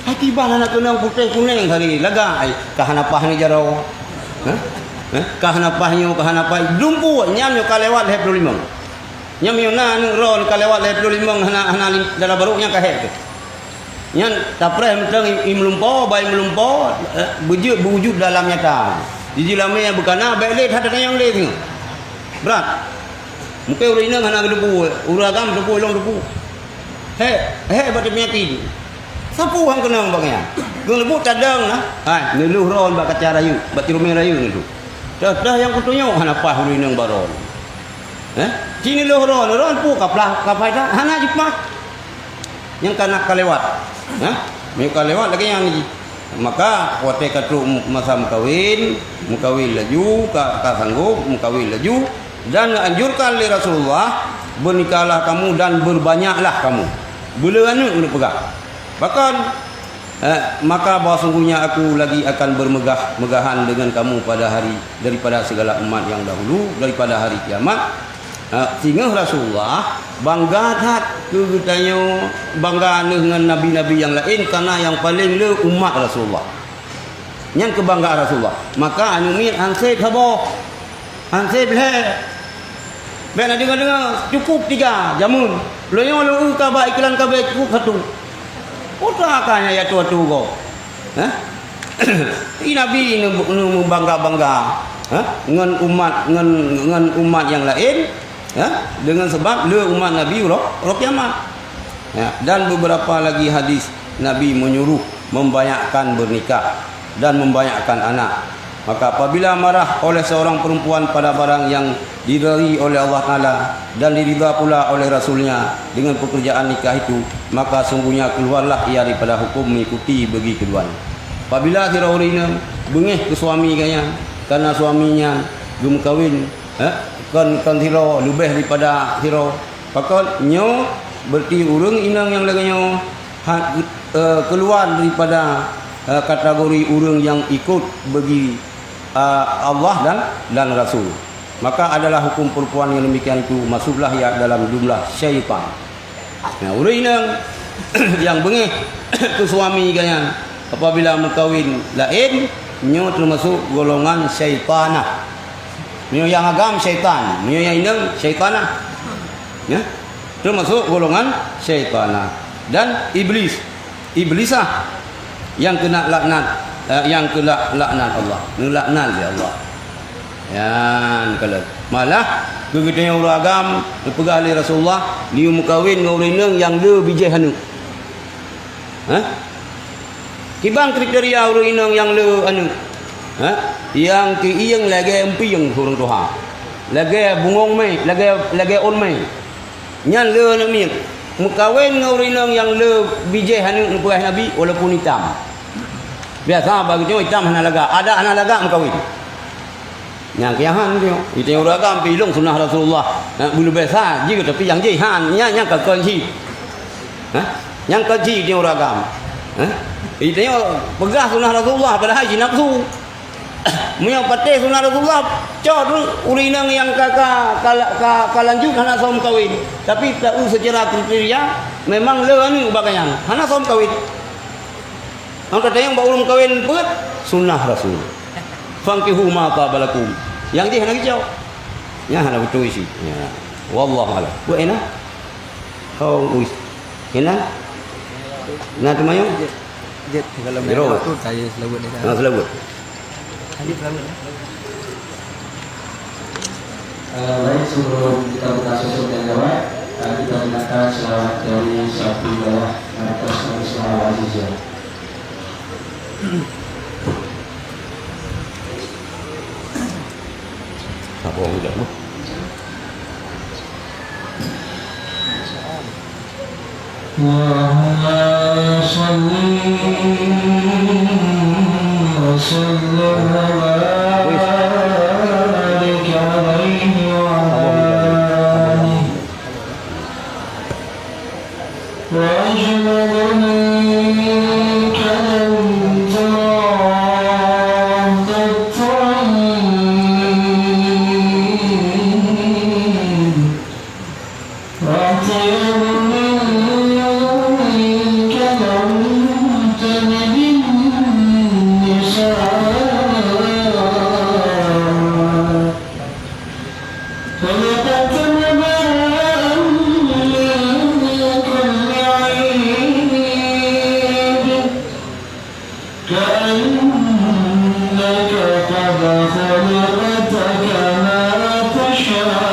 Hai kiban hana keunong, putéh kuneng hari, lagak ai. Ka hana paih ni jaroe. Hah? Hah? Ka hana paih nyoe, ka hana paih. Lumpuek, nyan nyoe ka lewat lhée ploh limong. Nyan meunyoe na aneuk droe ka lewat lhée ploh limong hana, hana lim-, dara barô nyan ka hék teuh. Nyan tapreh mantong i, i meulumpo, bai meulumpo, eh, beujeuet beujeuet dalam nyata. Jijeulamé beukana, bék lé that tanyong lé singoh. Brat. Mungken ureuëng inong hana geuteupeue, ureuëng agam teupeue, ilong teupeue. Hék, hék bak teumiyaki. Sapeue han keunong bak nyan. Geuleubu tadong na. Hai, neulheueh ron bak kaca rayeuk, bak ceureumen rayeuk neulheueh. Dah, dah nyang kutunyok hana paih ureuëng inong bak ron. Eh? Ci neulheueh ron, ron peue ka plah, ka paih that, hana jipaih. Nyang ka na ka lewat. Hah? Meunyoe ka lewat lagée nyan jih. Maka watée ka trok masa meukawen, meukawen laju, ka, ka sanggob meukawen laju, dan geuanjurkan lé Rasulullah, "Bernikahlah kamu dan berbanyaklah kamu." Beuleu aneuk geupeugah. Pakon? Eh, maka bahwa sungguhnya aku lagi akan bermegah-megahan dengan kamu pada hari, daripada segala umat yang dahulu, daripada hari kiamat. Ha, singoh Rasulullah bangga that keu geutanyoe, bangga neuh ngon nabi-nabi nyang laén, karena nyang paleng le umat Rasulullah. Nyan keubanggaan Rasulullah. Maka aneuk miet han sép saboh, han sép lhée. Bék na deungoe-deungoe, cukup tiga jameun. Lôn nyoe lôn eu ka bak iklan ka bèe cukup satu. Peue ka nyan ya tua-tua gob? Hah? Di Nabi neu-, neu-, meubangga-bangga, hah? Ngon umat, ngon, ngon umat nyang laén, hah? Deungon sabab le umat Nabi uroe, uroe kiamat. Ya, dan beberapa lagi hadis Nabi menyuruh membanyakkan bernikah dan membanyakkan anak. Maka apabila marah oleh seorang perempuan pada barang yang diridai oleh Allah Taala dan diridha pula oleh Rasulnya dengan pekerjaan nikah itu, maka sungguhnya keluarlah ia daripada hukum mengikuti bagi keduanya. Apabila sidroe ureuëng inong beungéh keu suami geuh nyan, karena suami nyan geumeukawen, eh, kon, kon sidroe, leubeh daripada sidroe, pakon nyoe berarti ureuëng inong nyang lagée nyoe ha-, eh, keuluar daripada, eh, kategori ureuëng nyang ikot bagi, eh, Allah dan, dan Rasul. Maka adalah hukum perempuan yang demikian itu masuklah ia dalam jumlah syaitan. Nah, ureuëng inong nyang beungéh keu suami geuh nyan apabila meukawen laén, nyoe teumasok golongan syaitanah. Meunyoe nyang agam syaitan, meunyoe nyang inong syaitanah. Ya? Teumasok golongan syaitanah dan iblis. Iblisah nyang keuneuk laknat, eh, nyang keuneuk laknat Allah, neulaknat lé Allah. Nyan kalon. Malah, keu geutanyoe ureuëng agam, geupeugah lé Rasulullah, neuyue meukawen ngon ureuëng inong nyang le bijéh aneuk. Hah? Kiban kriteria ureuëng inong nyang le aneuk? Hah? Nyang keuieng lagée empieng ureuëng tuha. Lagée bungong mé, lagée, lagée ôn mé. Nyan le aneuk miet. Meukawen ngon ureuëng inong nyang le bijéh aneuk neupeugah Nabi, walaupun itam. Biasa bagi nyoe itam hana lagak, adak hana lagak meukawen. Nyang kiahan tu, itu ureuëng agam pi lôn sunnah Rasulullah. Ha, bulu biasa jih, tapi nyang jih han, nyan, nyan ka kon cit. Ha? Nyan kon cit ureuëng agam. Ha? Itu peugah sunnah Rasulullah, padahai jih nafsu. Meunyoe patéh sunnah Rasulullah, cot tu ureuëng inong nyang ka, ka, ka, ka, ka lanjut hana soe meukawen. Tapi taeu secara kriteria, memang le aneuk bak nyan, hana soe meukawen. Nyang ka tanyong bak ureuëng meukawen peuet, sunnah Rasul. "Fankihu ma taba lakum." Nyang jih hana geucok. Nyan hana beutôi cit. Ya. Wallahu a'lam. Buet ena? Hong uis. Ena? Na teumayong? Jet, kalau Jero. Ada waktu, saya selawat ni. Ha, selawat. Ada selawat. Eh, baik, sebelum kita buka sesi tanya jawab, eh, kita dengarkan selawat dari Syafi'i Dawah, Markas Islam Al-Aziziyah. Apa orang ucap tu? اللهم صل وسلم وبارك عليه وعلى آله. وأجمل منك لم ترى خلقت كما تشاء.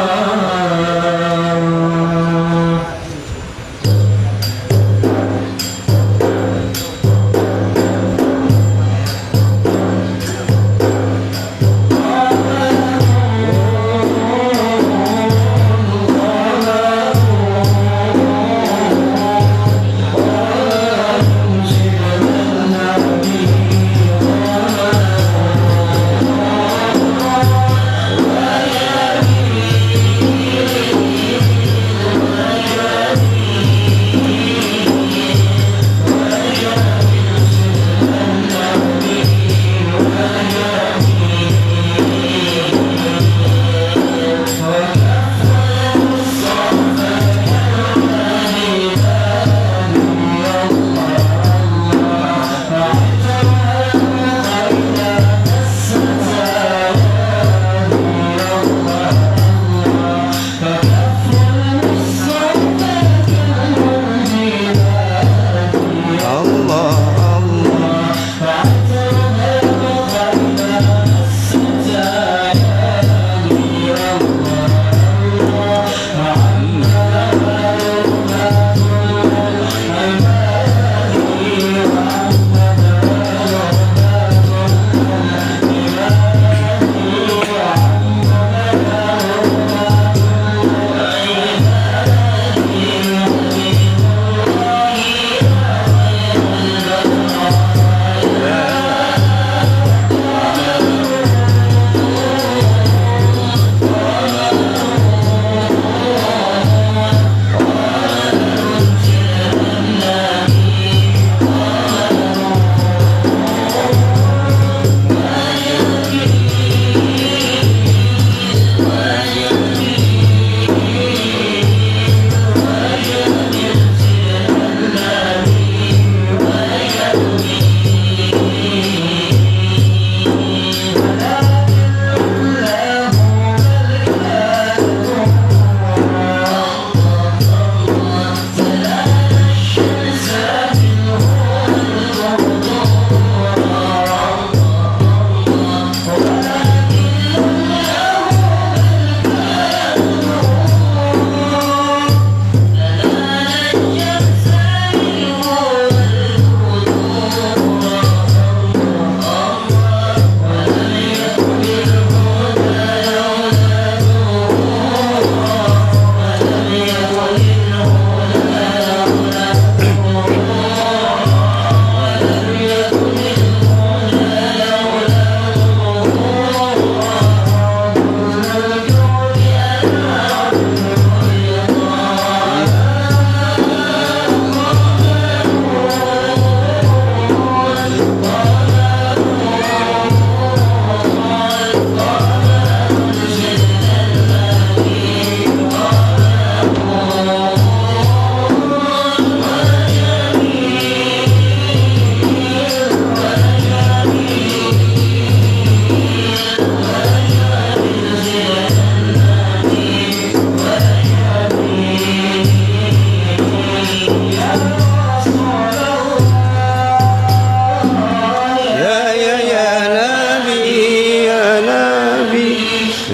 يا، يا، يا نبي، يا نبي،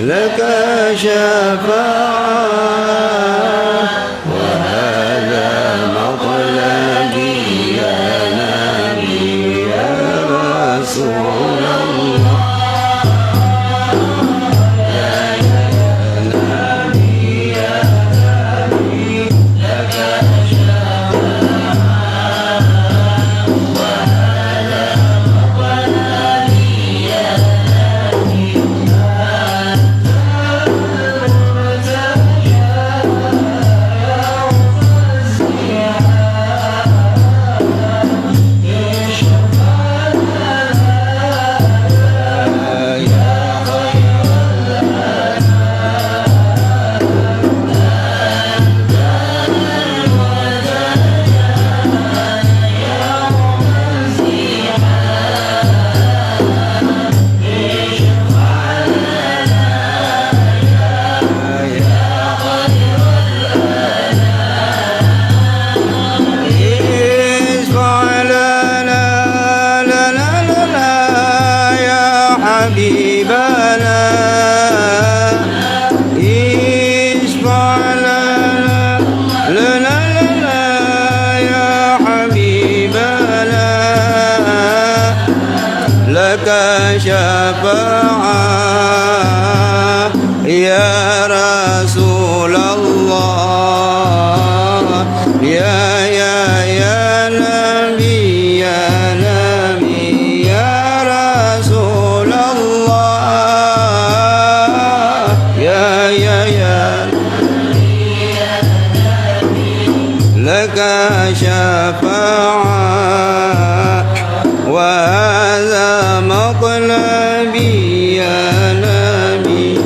لك شفاعة. وهذا مطلبي يا نبي، يا رسول الله. يا رسول الله، يا، يا، يا نبي، يا نبي، يا رسول الله، يا، يا، يا، لك شفاعة. وهذا مطلبي يا نبي.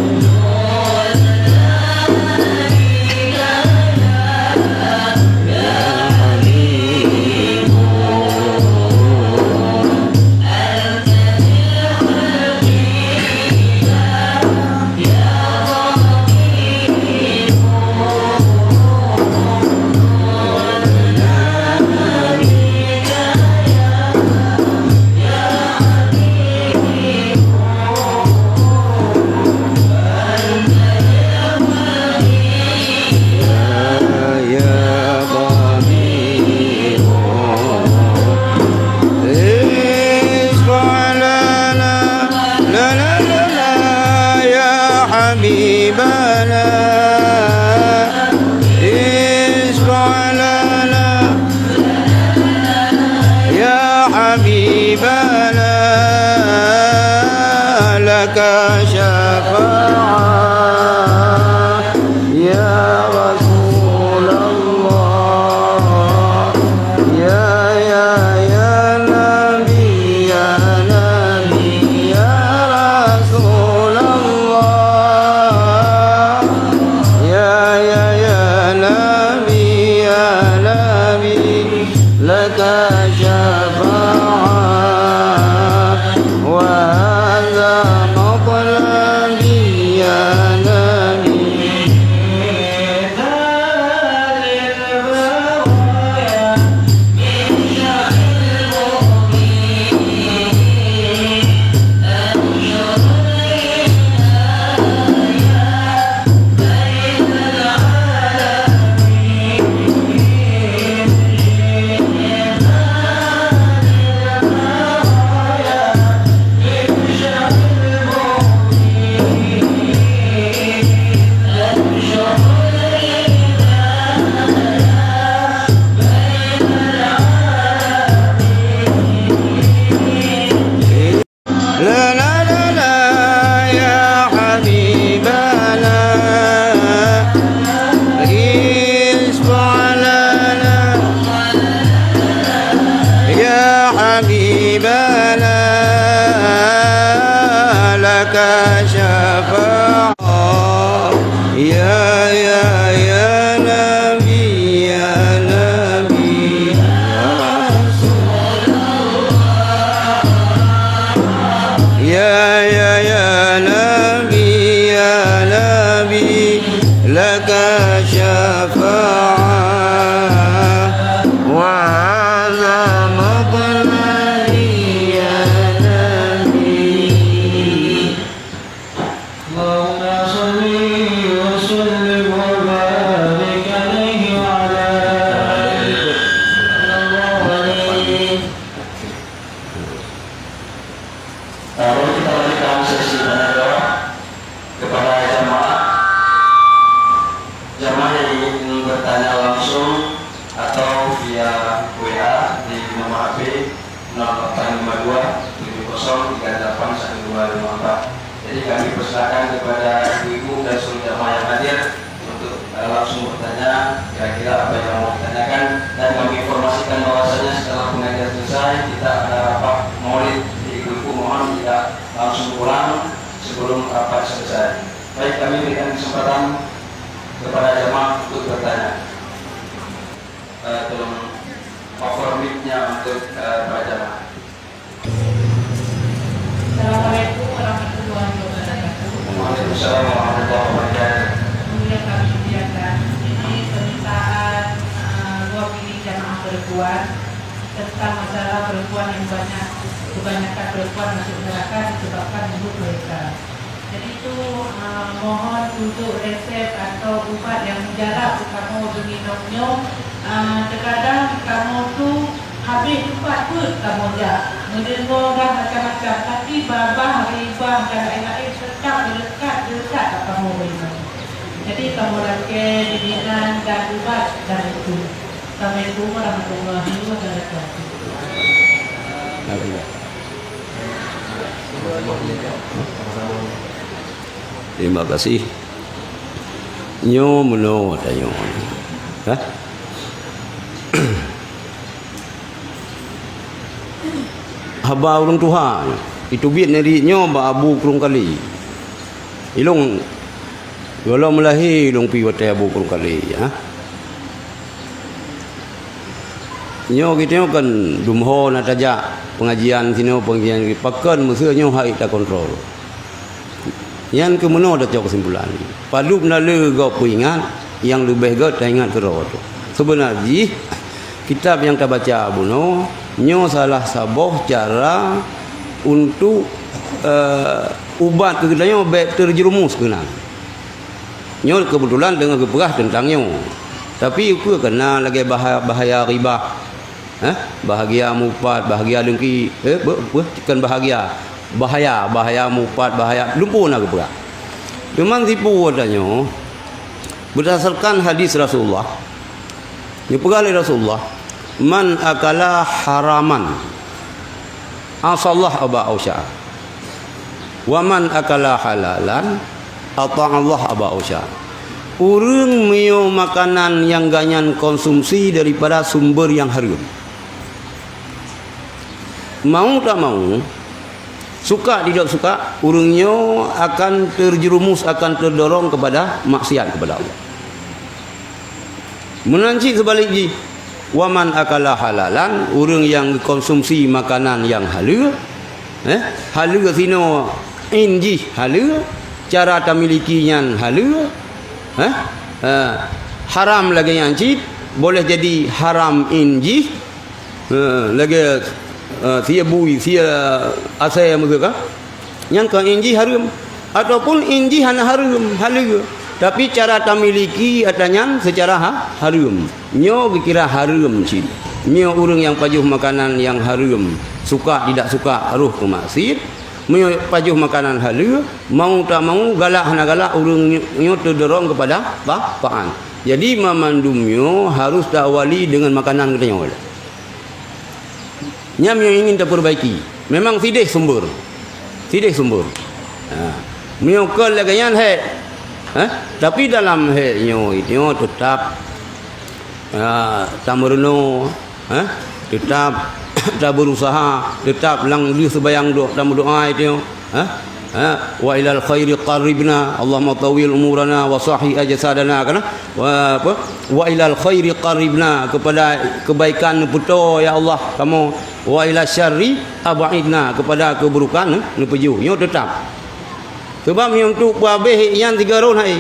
يا ضمير اشفع لنا، لا، لا، لا، لا، يا حبيبنا، اشفع لنا، يا حبيبنا، لك شفاعة. يا رسول الله، يا، يا، يا نبي، يا نبي، يا رسول الله، يا، يا، يا نبي، يا نبي، لك شفاعة، وهذا مطلبي يا نبي. لا، لا، لا، لا، يا حبيبنا، اشفع لنا، يا حبيبنا، لك شفاعة. يا، يا، يا نبي، يا نبي، يا رسول الله. يا، يا، يا نبي، يا نبي، لك شفاعة، وهذا مطلبي يا نبي. اللهم صل وسلم وبارك عليه وعلى آله. Lalu kita berikan sesi tanya jawab kepada jamaah. Jamaah yang ingin bertanya langsung atau via W A di nomor H P nol delapan lima dua tujuh kosong tiga delapan satu dua lima empat. Jadi kami persilakan kepada ibu-ibu dan seluruh jamaah yang hadir untuk, eh, langsung bertanya kira-kira apa yang mau ditanyakan, dan kami informasikan bahwasanya setelah pengajian selesai kita ada rapat maulid. Jadi ibu-ibu mohon tidak langsung pulang sebelum rapat selesai. Baik, kami berikan kesempatan kepada jamaah untuk bertanya. Eh, tolong cover mic-nya untuk, eh, para jamaah. Assalamualaikum warahmatullahi wabarakatuh. Waalaikumsalam warahmatullahi wabarakatuh. Yang kami muliakan, ini permintaan, eh, mewakili jamaah perempuan tentang masalah perempuan yang banyak, kebanyakan perempuan masuk neraka disebabkan mulut mereka. Jadi tu, ah, mohon tunjuk resep atau ubat nyang mujarab keu kamoe geuminong nyoe. Ah, teukadang kamoe tu habéh teumpat peuet kamoe jak, meudeungoe dah macam-macam, tapi babah, ribah dan laén-laén teutap deuleukat-deuleukat bak Jadi, kamoe lakée bimbingan dan ubat dari Guru. Assalamualaikum warahmatullahi wabarakatuh. Terima kasih. Nyoe meunoe tanyoe. Hah? Haba ureuëng tuha nyoe, jiteubiet nari nyoe bak Abu Krueng Kali. Ilong, gohlom meulahé ilong pi watée Abu Krueng Kali, ha? Nyoe geutanyoe kan dumho na tajak pengajian sinoe, pengajian pakon meuseu nyoe hai takontrol. Nyan keuh meunoe tacok keusimpulan. Padub na le gob peuingat, nyang leubeh göt taingat keudroe teuh. Seubeuna jih, kitab nyang tabaca bunoe, nyoe salah saboh cara untuk, eh, ubat keu geutanyoe bék terjerumus keunan. Nyoe keubeutulan teungoh geupeugah teuntang nyoe. Tapi ukeue keunan lagée bahaya, bahaya ribah. Eh, bahagia mupat, bahagia dengki. Eh, be-, be-, bukan bahagia. Bahaya, bahaya mupat, bahaya. Lumpu na geupeugah. Cuman tipu geutanyoe, berdasarkan hadis Rasulullah, geupeugah lé Rasulullah, "Man akala haraman, asallah aba ausya. Wa man akala halalan, ata'allah aba ausya." Ureuëng meunyoe makanan nyang gobnyan konsumsi daripada sumber nyang hareuem, mau tak mau, suka tidak suka, ureuëng nyoe akan terjerumus, akan terdorong kepada maksiat kepada Allah. Meunan cit seubalek jih, "Wa man akala halalan," ureuëng nyang geukonsumsi makanan nyang haleue, eh, haleue sinoe in jih haleue, cara tamiliki nyan haleue, eh, eh, haram lagée nyan cit, boleh jadi haram in jih, eh, lagée, eh, sie bui, sie asée meuseuka. Nyan ka in jih hareuem. Ataupun in jih hana hareuem, haleue. Tapi cara tamiliki atra nyan seucara ha-, hareuem. Nyoe geukira hareuem cit. Meunyoe ureuëng nyang pajoh makanan nyang hareuem, suka tidak suka, roh keu maksiet. Meunyoe pajoh makanan haleue, mau tak mau, galak hana galak, ureuëng nyoe teudorong keupada pa-, paán. Jadi, mamandum nyoe harôh tawali deungon makanan geutanyoe. Nyan meunyoe ingin tapeurbaiki, memang sideh sumber. Sideh sumber. Ha. Meunyoe kon lagée nyan hék. Ha? Tapi dalam hék nyoe, nyoe teutap, ha, tameurunoe, ha? Teutap tabeurusaha, teutap lam lheueh seubayang do-, tameudoá nyoe. Ha? Ha? "Wa ilal khairi qarribna, Allahumma tawwil umurana wa sahhi ajsadana," kana? Wa apa? "Wa ilal khairi qarribna," kepada kebaikan neupeutoe, ya Allah, kamoe. "Wa ila syarri ab'idna," kepada keuburukan ne-, neupeujoh. Nyoe teutap. Sebab nyoe untuk peuhabéh nyan tiga rhot hai.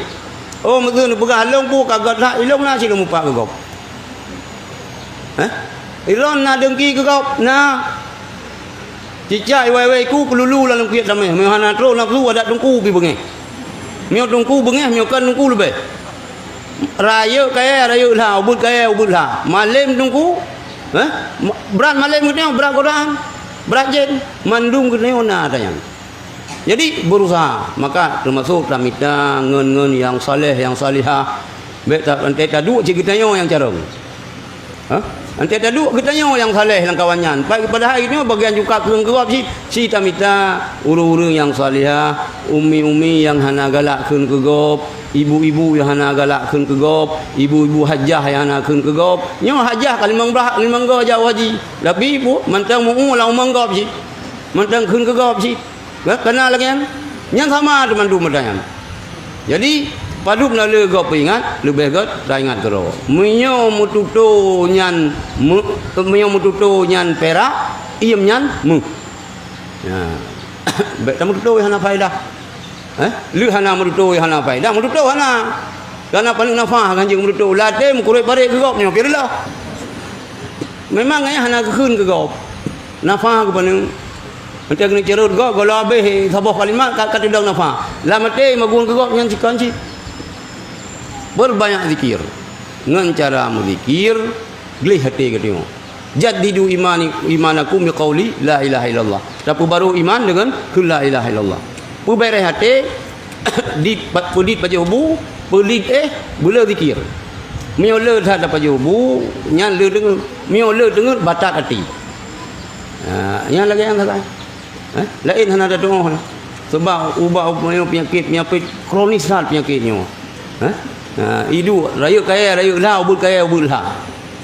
Oh, meuseu neupeugah lôn pu ka göt that, ilôn na cit lôn mupat keu gob. Hah? Ilôn na dengki keu gob? Na. Cicak iwai-wai ku keululu lam lungkiek tameh. Meunyoe hana trok nafeusu adak teungku pi beungéh. Meunyoe teungku beungéh, meunyoe kon teungku leubeh. Rayeuk kayée, rayeuk lha, ubeut kayée, ubeut lha. Malém teungku, eh? Ma-, brat malém geutanyoe, brat godaan, brat jén, mandum geutanyoe na atra nyan. Jadi, berusaha. Maka, teumasok tamita ngon-ngon nyang saleh, nyang salihah. Bék ta-, teuntée taduek cit geutanyoe nyang carông. Ha? Teuntée taduek geutanyoe nyang saleh lam kawan nyan. Pai-, padahai nyoe bagian jukab kheun keu gob cit. Ci tamita ureuëng-ureuëng nyang salihah, umi-umi nyang hana galak kheun keu gob, ibu-ibu nyang hana galak kheun keu gob, ibu-ibu hajah nyang hana kheun keu gob. Nyoe hajah ka limong blah, limong go jaweueb haji. Tapi, pu, mantong meu-uem lam umong gob cit. Mantong kheun keu gob cit. Ka-, kana lagée nyan? Nyan sama teuma mandum atra nyan. Jadi, padub na le gob peuingat, leubeh göt taingat keudroe. Meunyoe meututoe nyan meu-, meunyoe meututoe nyan pirak, iem nyan méuh. Nah, bék tameututoe hana faedah. Eh? Lheueh hana meututoe hana faedah, meututoe hana. Kana paneuk nafah kan jeuet meututoe. Lam até meukurek barek keu gob nyoe, pih reuloh. Memang ayah hana geukheun keu gob. Nafah geupaneuk. Mantong keuneuk ceurot gob, gohlom habéh saboh kalimat ka, ka teudong nafah. Lam até magun keu gob nyan sikon cit. Peurbanyak zikir. Ngon cara meuzikir, gleh até geutanyoe. "Jaddidu imani, imanakum biqauli la ilaha illallah." Tapeubarô iman deungon kheun la ilaha illallah. Peubeureh até, Dit pat-, peudit pajoh bu, peudit éh, beuleu zikir. Meunyoe le that pajoh bu, nyan le deungon. Meunyoe le deungon, batat até. Ha, nyan lagée nyan sagai. Eh? Laén hana tatuoh lah. Sebab ubat, ubat nyoe peunyakét, peunyakét kronis that peunyakét nyoe. Eh? Ha, iduek, rayeuk kayée, rayeuk lha, ubeut kayée, ubeut lha.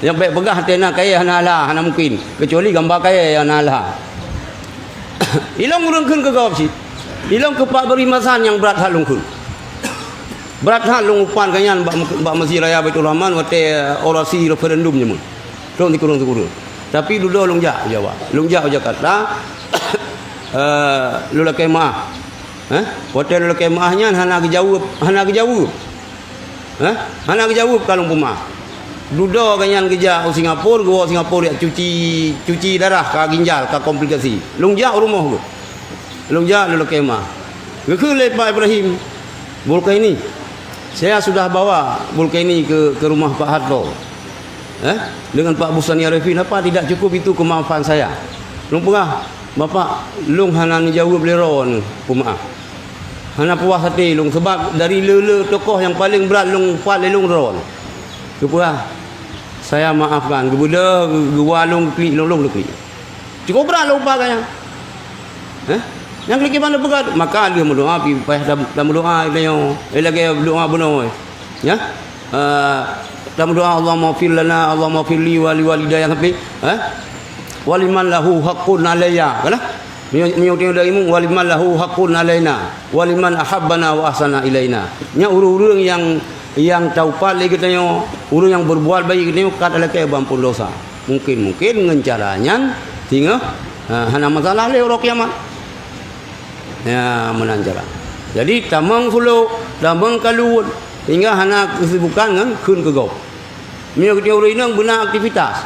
Nyang bék peugah até na kayée hana lha, hana mungken. Keucuali gamba kayée nyang na lha. Ilong ureuëng kheun keu gob cit. Ilong keu Pak Beri Masan nyang brat that lôn kheun. Brat that lôn upan keu nyan bak, bak Masjid Raya Baiturrahman watée orasi referendum nyoe. Lôn sikureueng-sikureueng. Tapi dudoe lôn jak u Jawa. Lôn jak u Jakarta. Eh, lôn lakée meuáh. Eh? Watée lôn lakée meuáh nyan hana geujaweueb, hana geujaweueb. Eh? Hana geujaweueb ka lôn peumeuáh. Dudoe geuh nyan geujak u Singapura, geuwoe Singapura jak cuci, cuci darah ka ginjal, ka komplikasi. Lôn jak u rumoh geuh. Lôn jak lôn lakée meuáh. Geukheun lé Pak Ibrahim, Bulkaini, saya sudah bawa Bulkaini ke, ke rumah Pak Harto. Eh? Dengan Pak Bustani Arifin, apa tidak cukup itu kemampuan saya? Lôn peugah, Bapak, lôn hana neujaweueb lé droeneuh peumeuáh. Hana puas até lôn, sebab dari le-le tokoh nyang paleng brat lôn pat lé lôn droeneuh. Geupeugah, saya maafkan, geubeudôh, geuwa lôn geuklik, lôn lôn geuklik. Cukup brat lôn upa gaya. Eh? Nyang klik iman peugah, maka lheueh meudoa, pi payah tam-, tameudoa tanyoe. Eh, lagée doa bunoe. Ya? Eh, tameudoa, "Allahumma fir lana, Allahumma fir li wa li walidayya," sampai, eh? "Wa liman lahu haqqun alayya." Kan? Meunyoe, meunyoe tanyoe dari mu, "Wa liman lahu haqqun alaina, wa liman ahabbana wa ahsana ilaina." Nya ureuëng-ureuëng nyang, nyang taupat lé geutanyoe, ureuëng nyang berbuat baik geutanyoe, ka talakée beuampôn dosa. Mungkin-mungkin ngon cara nyan singoh, ha, hana masalah lé uroe kiamat. Ya, meunan cara. Jadi, tamong sulok, tamong kaluet, sehingga hana keusibukan ngon kheun keu gob. Meunyoe geutanyoe ureuëng inong beuna aktivitas,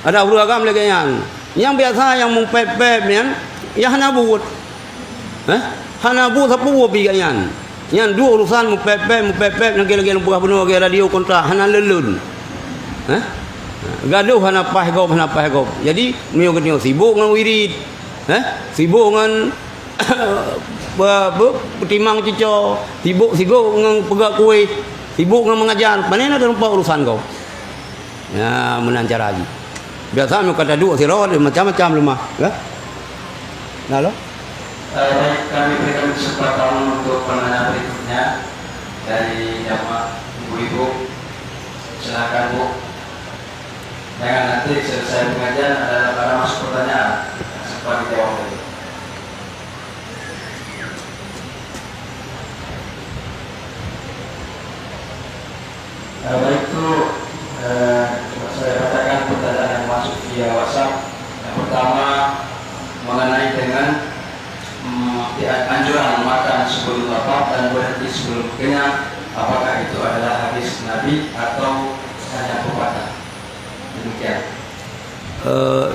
ada ureuëng agam lagée nyan. Nyang biasa nyang meupép-pép nyan, ya hana buet. Eh? Hana buet sapeue pih gobnyan. Nyan duek urusan meupép-pép, meupép-pép, lagée-lagée lôn peugah bunoe lagée radio kontrak, hana lôn-lôn. Eh? Gadoh hana paih gob, hana paih gob. Jadi, meunyoe geutanyoe sibok ngon wirid, eh? Sibok ngon be-, be-, peutimang cuco, sibok, sibok ngon peugah kueh, sibok ngon mengajar, pane na teureumpok urusan gob. Ya, meunan cara jih. Biasa meunyoe ka taduek sidroe, macam-macam leumah, ya. Nah, lo. Eh, baik, kami berikan kesempatan untuk penanya berikutnya dari jamaah ibu-ibu. Silakan, Bu. Jangan nanti selesai pengajian ada, ada masuk pertanyaan, sempat dijawab tadi. Eh, baik, itu, eh, saya bacakan pertanyaan yang masuk via WhatsApp. Yang pertama, mengenai dengan, mm, anjuran makan sebelum lapar dan berhenti sebelum kenyang, apakah itu adalah hadis Nabi atau hanya pepatah? Demikian. Eh,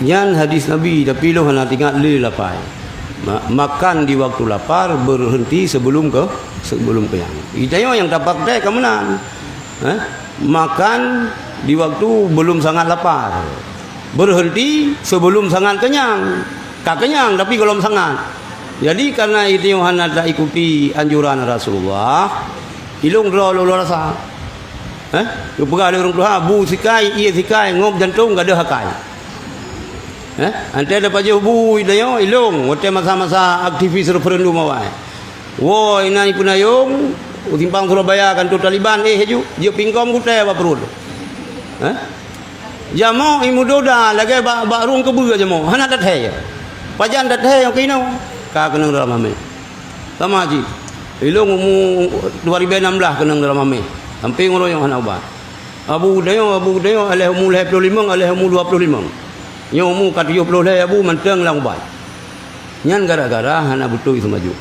nyan hadis Nabi, tapi lôn hana teuingat lé lapai. Ma-, makan di waktu lapar, berhenti sebelum ke-, sebelum kenyang. Geutanyoe nyang tapraktek ka meunan. Eh? Makan di waktu belum sangat lapar. Berhenti sebelum sangat kenyang. Ka kenyang, tapi golom sangat. Jadi, karena geutanyoe hana taikuti anjuran Rasulullah, ilong droe lôn rasa. Eh? Geupeugah lé ureuëng tuha, bu sikai, ié sikai, ngop jantong, gadôh akai. Eh? Antée tapajoh bu tanyoe, ilong, watée masa-masa aktivis referendum awai. Woe, inan ipeunayong, u simpang Surabaya kantor Taliban, eh, haju, jeuet pingkom gutée bak pruet. Eh? Jamoe imudoda lagée bak, bak rueng keubeue jamoe, hana tathée. Pajan tathée nyang keunoe, ka keunong dalam hamé. Sama cit. Ilong umu dua ribu enam belas keunong dalam hamé. Sampai uroe nyoe hana ubat. Abu geutanyoe, abu geutanyoe, aléh umu lhée ploh limong, aléh umu dua ploh limong. Nyoe umu ka tujoh ploh lhée abu mantong lam ubat. Nyan gara-gara hana beutôi seumaju.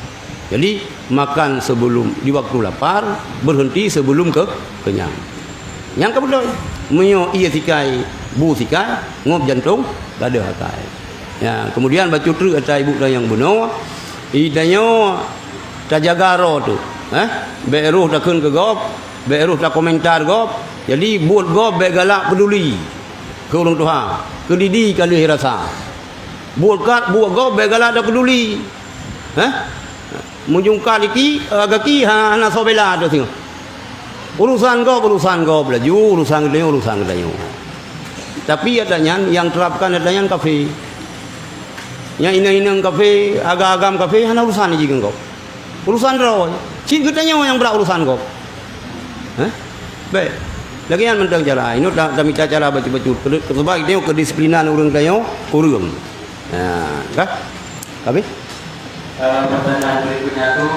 Jadi, makan sebelum, di waktu lapar, berhenti sebelum ke, kenyang. Nyang ka beutôi. Meunyoe ié sikai, bu sikai, ngop jantong, gadôh akai. Ya, kemudian bacut treuk ata ibu dan nyang bunoe, i tanyoe tajaga droe tu, eh? Bék roh takheun keu gob, bék roh takomentar gob. Jadi buet gob bék galak peuduli keu ureuëng tuha, keu didi ka lheueh rasa. Buet kat, buet gob bék galak tapeuduli. Eh? Meujungkat iki, eh, gaki ha-, hana soe bela ateueh singoh. Urusan gob, urusan gob laju, urusan geutanyoe, urusan geutanyoe. Tapi ata nyan nyang terapkan ata nyan kafé. Nyang inong-inong kafé, agam-agam kafé, hana urusan jih ngon gob. Urusan droe. Cit geutanyoe nyang brat urusan gob. Heh? Baik. Lagèe nyan mantong cara. Inoe ta-, tamita cara bacut-bacut. Keu-, keu-, sebab geutanyoe kedisiplinan ureueng tanyoe kureueng. Ha, kah? Habis? Eh, pertanyaan berikutnya tu,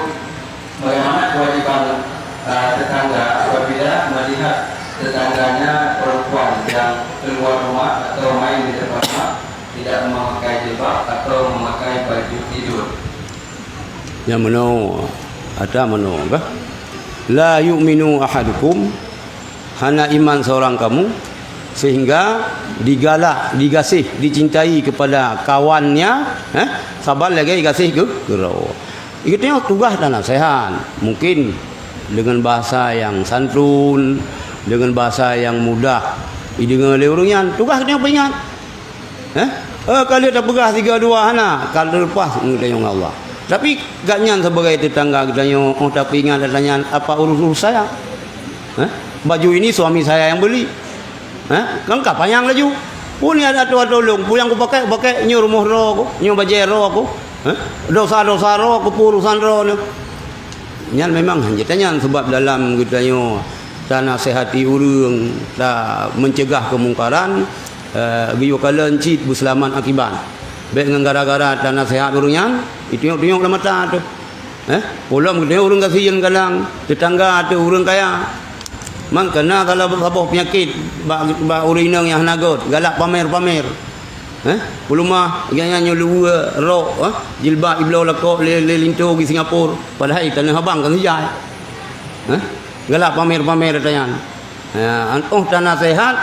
bagaimana kewajiban, eh, tetangga apabila melihat tetangganya perempuan yang keluar rumah atau main di depan rumah, tidak memakai jilbab atau memakai baju tidur? Nyang meunoe, ata meunoe kah? La yu'minu ahadukum, hana iman seorang kamu, sehingga digalak, digaséh, dicintai kepada kawannya, eh, saban lagèe gaséh keu, keu droe. Geutanyoe tugaih tanaseuhat, mungkin dengan bahasa yang santun, dengan bahasa yang mudah dideungoe lé ureueng nyan, tugaih geutanyoe peuingat. Eh? Eh, ka lheueh tapeugah sigoe dua hana, ka lheueh leupah geutanyoe ngon Allah. Tapi gobnyan sibagai tetangga geutanyoe, oh, tapeuingat ata nyan, apa urus-urus saya? Eh? Baju ini suami saya yang beli. Eh? Kan ka panyang laju. Peue ni ada atoe-atoe lôn, peue nyang kupakèe, kupakèe, nyoe rumoh droe ku, nyoe bajèe droe ku. Eh? Dosa-dosa droe ku, peue urusan droe nyoe. Nyan memang hana tanyan, sebab dalam geutanyoe tanasehati ureueng, ta-, mencegah kemungkaran, eh, geuyue kalon cit beuseulamat akibat. Bèk ngon gara-gara tanasehat ureueng nyan, itunyok-tunyok lam mata teuh. Eh, peue lom geutanyoe ureueng gasien kadang, tetangga teuh ureueng kaya. Man kana salah saboh peunyakét bak, bak ureueng inong nyang hana göt, galak pamer-pamer. Eh, peulumah, gobnyan nyoe luweue rok, eh, jilbab ibloe lakoe lé, lé linto di Singapura, padahai tanoh abang kan sijai. Eh, galak pamer-pamer ata nyan. Ya, an-, oh tanasehat,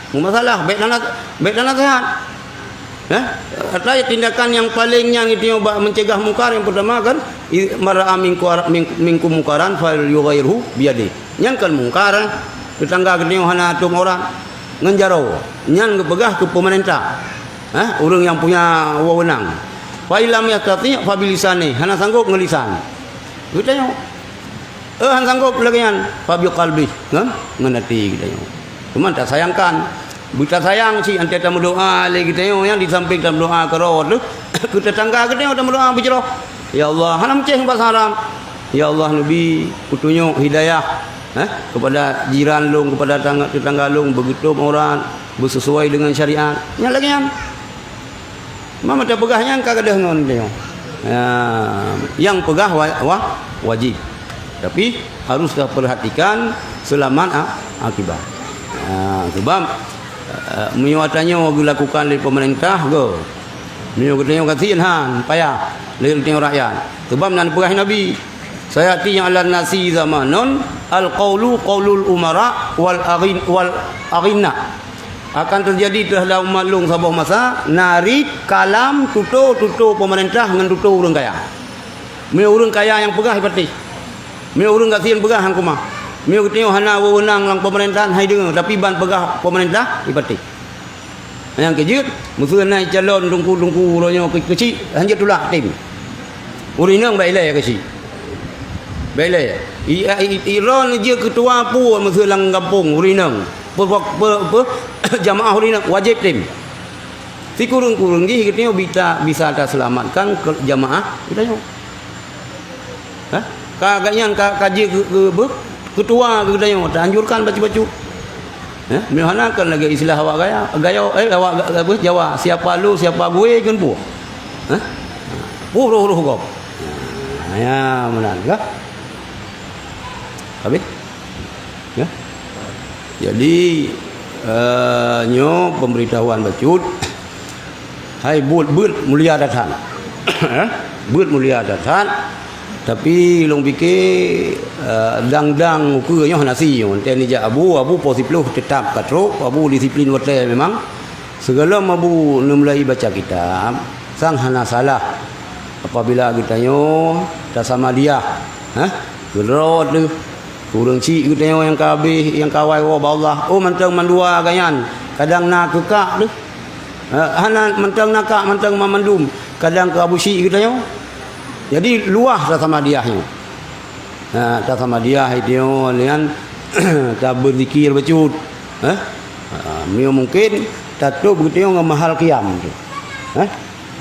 meumasalah, bèk tana-, bèk tanasehat. Eh, ata tindakan nyang paleng nyan geutanyoe bak mencegah mungkar, nyang peutama kan, i-, man ra'a minku-, ming-, minkum mungkaran falyughayyirhu biyadih. Nyan kan mungkar, eh. Tetangga geutanyoe hana tom aurat ngon jaroe. Nyan geupeugah keu peumeurintah. Eh, ureueng nyang punya wewenang. Fa illam yastati' fa bilisanih, hana sanggob ngon lisan. Geutanyoe. Eh, hana sanggob lagèe nyan, fa biqalbih, ngon, ngon até geutanyoe. Cuma tasayangkan, beutasayang cit, anté tameudoa lé geutanyoe nyan di sampéng tameudoa keudroe teuh, keu tetangga geutanyoe tameudoa beujroh. Ya Allah, hana meucéh bak haram. Ya Allah, neubi peutunyok hidayah, eh, kepada jiran lôn, kepada tangga, tetangga lôn, beugeutom aurat, beusesuai dengan syariat. Nyan lagèe nyan. Mama tapeugah nyan ka gadôh ngon geutanyoe. Ya, nyang peugah wa-, wa-, wajib. Tapi harus tapeurhatikan seulamat a-, akibat. Ya, sebab, eh, meunyoe tanyoe geulakukan lé peumeurintah, go. Meunyoe geutanyoe gasien han, payah lé geutanyoe rakyat. Sebab na neupeugah Nabi, "Sayati 'alan nasi zamanun, al-qaulu qaulul umara wal aghin-, wal aghinna." Akan teujadi teuhadap umat lôn saboh masa, na rhit kalam tutoe-tutoe peumeurintah ngon tutoe ureueng kaya. Meunyoe ureueng kaya nyang peugah, ipatéh. Meunyoe ureueng gasien peugah, han keumah. Meunyoe geutanyoe hana wewenang lam peumeurintah, hai deungoe, tapi ban peugah peumeurintah, ipatéh. Nyang keujeuet, meuseu na calon teungku-teungku uroe nyoe keu-, keuchik, hanjeuet tulak tem. Ureueng inong bak ilèe keuchik. Bak ilèe. I, i, i, droeneuh jeuet keutua peue meuseu lam gampông ureueng inong. Pe, pe, pe, pe, jamaah ureueng inong wajéb tem. Sikureueng-kureueng jih geutanyoe bita, bisa taseulamatkan keu jamaah geutanyoe. Hah? Ka, ka nyan ka, ka jeuet keu, keu, beuh, keutua geutanyoe, taanjurkan bacut-bacut. Hah? Meuhana kan lagèe istilah awak gaya, gayo, eh, awak ga-, ga-, beuh, Jawa, siapa lu, siapa gue, kan pu. Hah? Pu roh-roh gob. Nah, ya, meunan kah? Habis? Ya? Jadi, eh, nyoe pemberitahuan bacut. Hai buet, beuet mulia that-that. Eh? Beuet mulia that-that. Tapi lôn pike, eh, dang-dang ukeue nyoe hana si nyoe. Teuh nijak abu, abu poh siploh teutap ka trok, abu disiplin watèe memang. Sigohlom abu neumulai baca kitab, sang hana salah apabila geutanyoe tasamadiah, eh, keudroe teuh. Ureueng chik geutanyoe nyang ka habéh, nyang ka awai woe bak Allah, oh, mantong mandua gobnyan, kadang na keu kak teuh. Eh, hana mantong na kak, mantong mandum, kadang keu abu chik geutanyoe. Jadi luwah tasamadiah nyoe. Ha, tasamadiah itu nyan tabeuzikir bacut. Eh? Ha, meunyoe mungkin tatôb geutanyoe ngon mahal qiyam tu. Eh?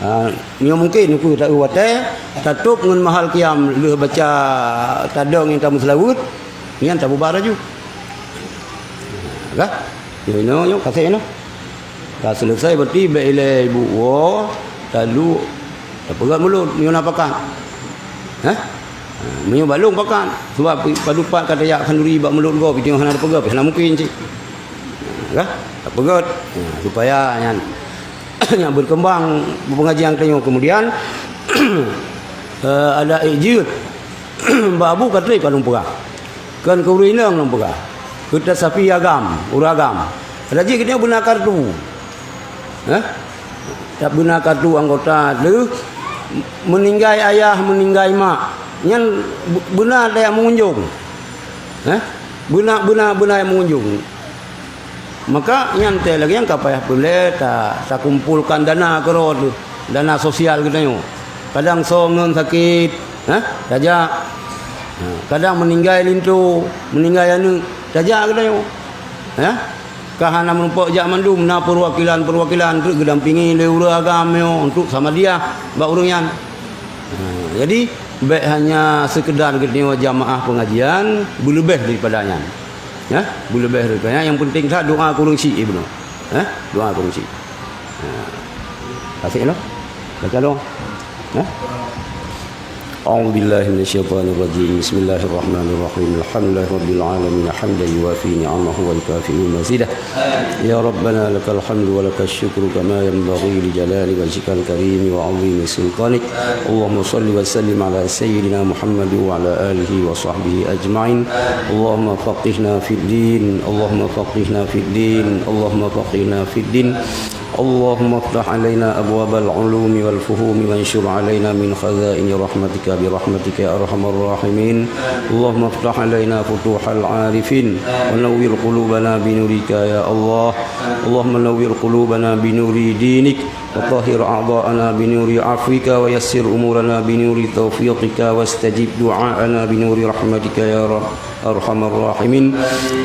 Ha, meunyoe mungkin ku tak watèe tatôb ngon mahal qiyam lheueh baca tadong nyang tameuseulaweuet, nyan tabubar laju. Kah? Nyoe, nyoe, nyoe, kasek nyoe. Ka seuleusai berarti bèk ilèe ibu woe, taduek, tapeugöt mulod, meunyoe na pakat. Hah? Ha, meunyoe balong pakat, sebab pi-, padub pat ka tajak khanduri bak mulod gob, itu hana tapeugöt, hana mungkin cit. Ha, kah? Tapeugöt. Ha, supaya nyan, nyan berkembang pengajian tanyoe. Kemudian, eh, ada ijeuet. Bak abu ka trép ka lôn peugah. Kon keu ureueng inong lôn peugah. Keu tasapi agam, ureueng agam. Raja geutanyoe beuna kartu. Hah? Tak beuna kartu anggota lheueh meuninggai ayah, meuninggai mak. Nyan be-, beuna tajak meungunjung. Hah? Beuna, beuna, beuna tajak meungunjung. Maka nyan teuh lagèe nyan ka payah peureulèe ta-, takumpolkan dana keudroe teuh, dana sosial geutanyoe. Kadang soe ngon sakét, hah, tajak. Ha, kadang meuninggai linto, meuninggai aneuk, tajak geutanyoe. Hah? Ka hana meurumpok jak mandum, na peuwakilan-peuwakilan treuk geudampingi lé ureueng agam nyoe untuk samadiah bak ureueng nyan. Ha, jadi, bèk hanya sekedar geutanyoe jamaah pengajian, beuleubeh daripada nyan. Ya, beuleubeh daripada nyan, nyang penting that doa keu ureueng syik, Ibnu. Ya, doa keu ureueng syik. Ha. Kasek noh. Baca doa. Ya. أعوذ بالله من الشيطان الرجيم. بسم الله الرحمن الرحيم. الحمد لله رب العالمين. حمدا يوافي نعمه ويكافئ مزيده. يا ربنا لك الحمد ولك الشكر كما ينبغي لجلال وجهك الكريم وعظيم سلطانك. اللهم صل وسلم على سيدنا محمد وعلى آله وصحبه أجمعين. اللهم فقهنا في الدين. اللهم فقهنا في الدين. اللهم فقهنا في الدين. اللهم افتح علينا أبواب العلوم والفهوم وانشر علينا من خزائن رحمتك برحمتك يا أرحم الراحمين. اللهم افتح علينا فتوح العارفين ونور قلوبنا بنورك يا الله. اللهم نور قلوبنا بنور دينك وطهر أعضاءنا بنور عفوك ويسر أمورنا بنور توفيقك واستجب دعاءنا بنور رحمتك يا رب. أرحم الراحمين.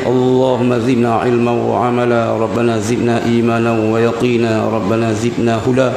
اللهم زدنا علما وعملا. ربنا زدنا إيمانا ويقينا. ربنا زدنا هدى.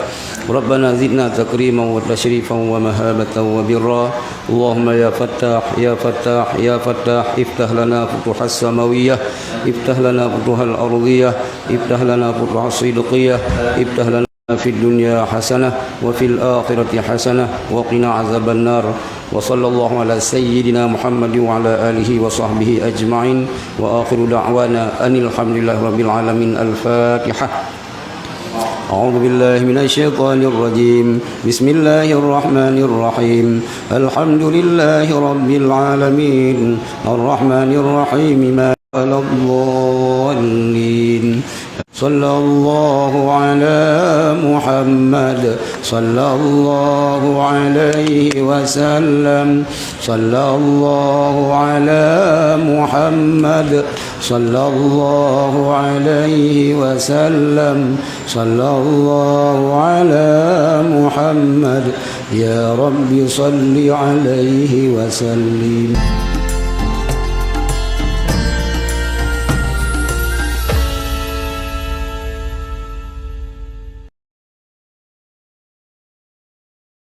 ربنا زدنا تكريما وتشريفا ومهابة وبرا. اللهم يا فتاح، يا فتاح، يا فتاح، افتح لنا فتوح السماوية، افتح لنا فتوح الأرضية، افتح لنا فتوح الصدقية، افتح لنا في الدنيا حسنة وفي الآخرة حسنة وقنا عذاب النار. وصلى الله على سيدنا محمد وعلى آله وصحبه أجمعين. وآخر دعوانا أن الحمد لله رب العالمين. الفاتحة. أعوذ بالله من الشيطان الرجيم. بسم الله الرحمن الرحيم. الحمد لله رب العالمين. الرحمن الرحيم. ما ولا الضالين. صلى الله على محمد، صلى الله عليه وسلم، صلى الله على محمد، صلى الله عليه وسلم، صلى الله على محمد. يا رب صل عليه وسلم.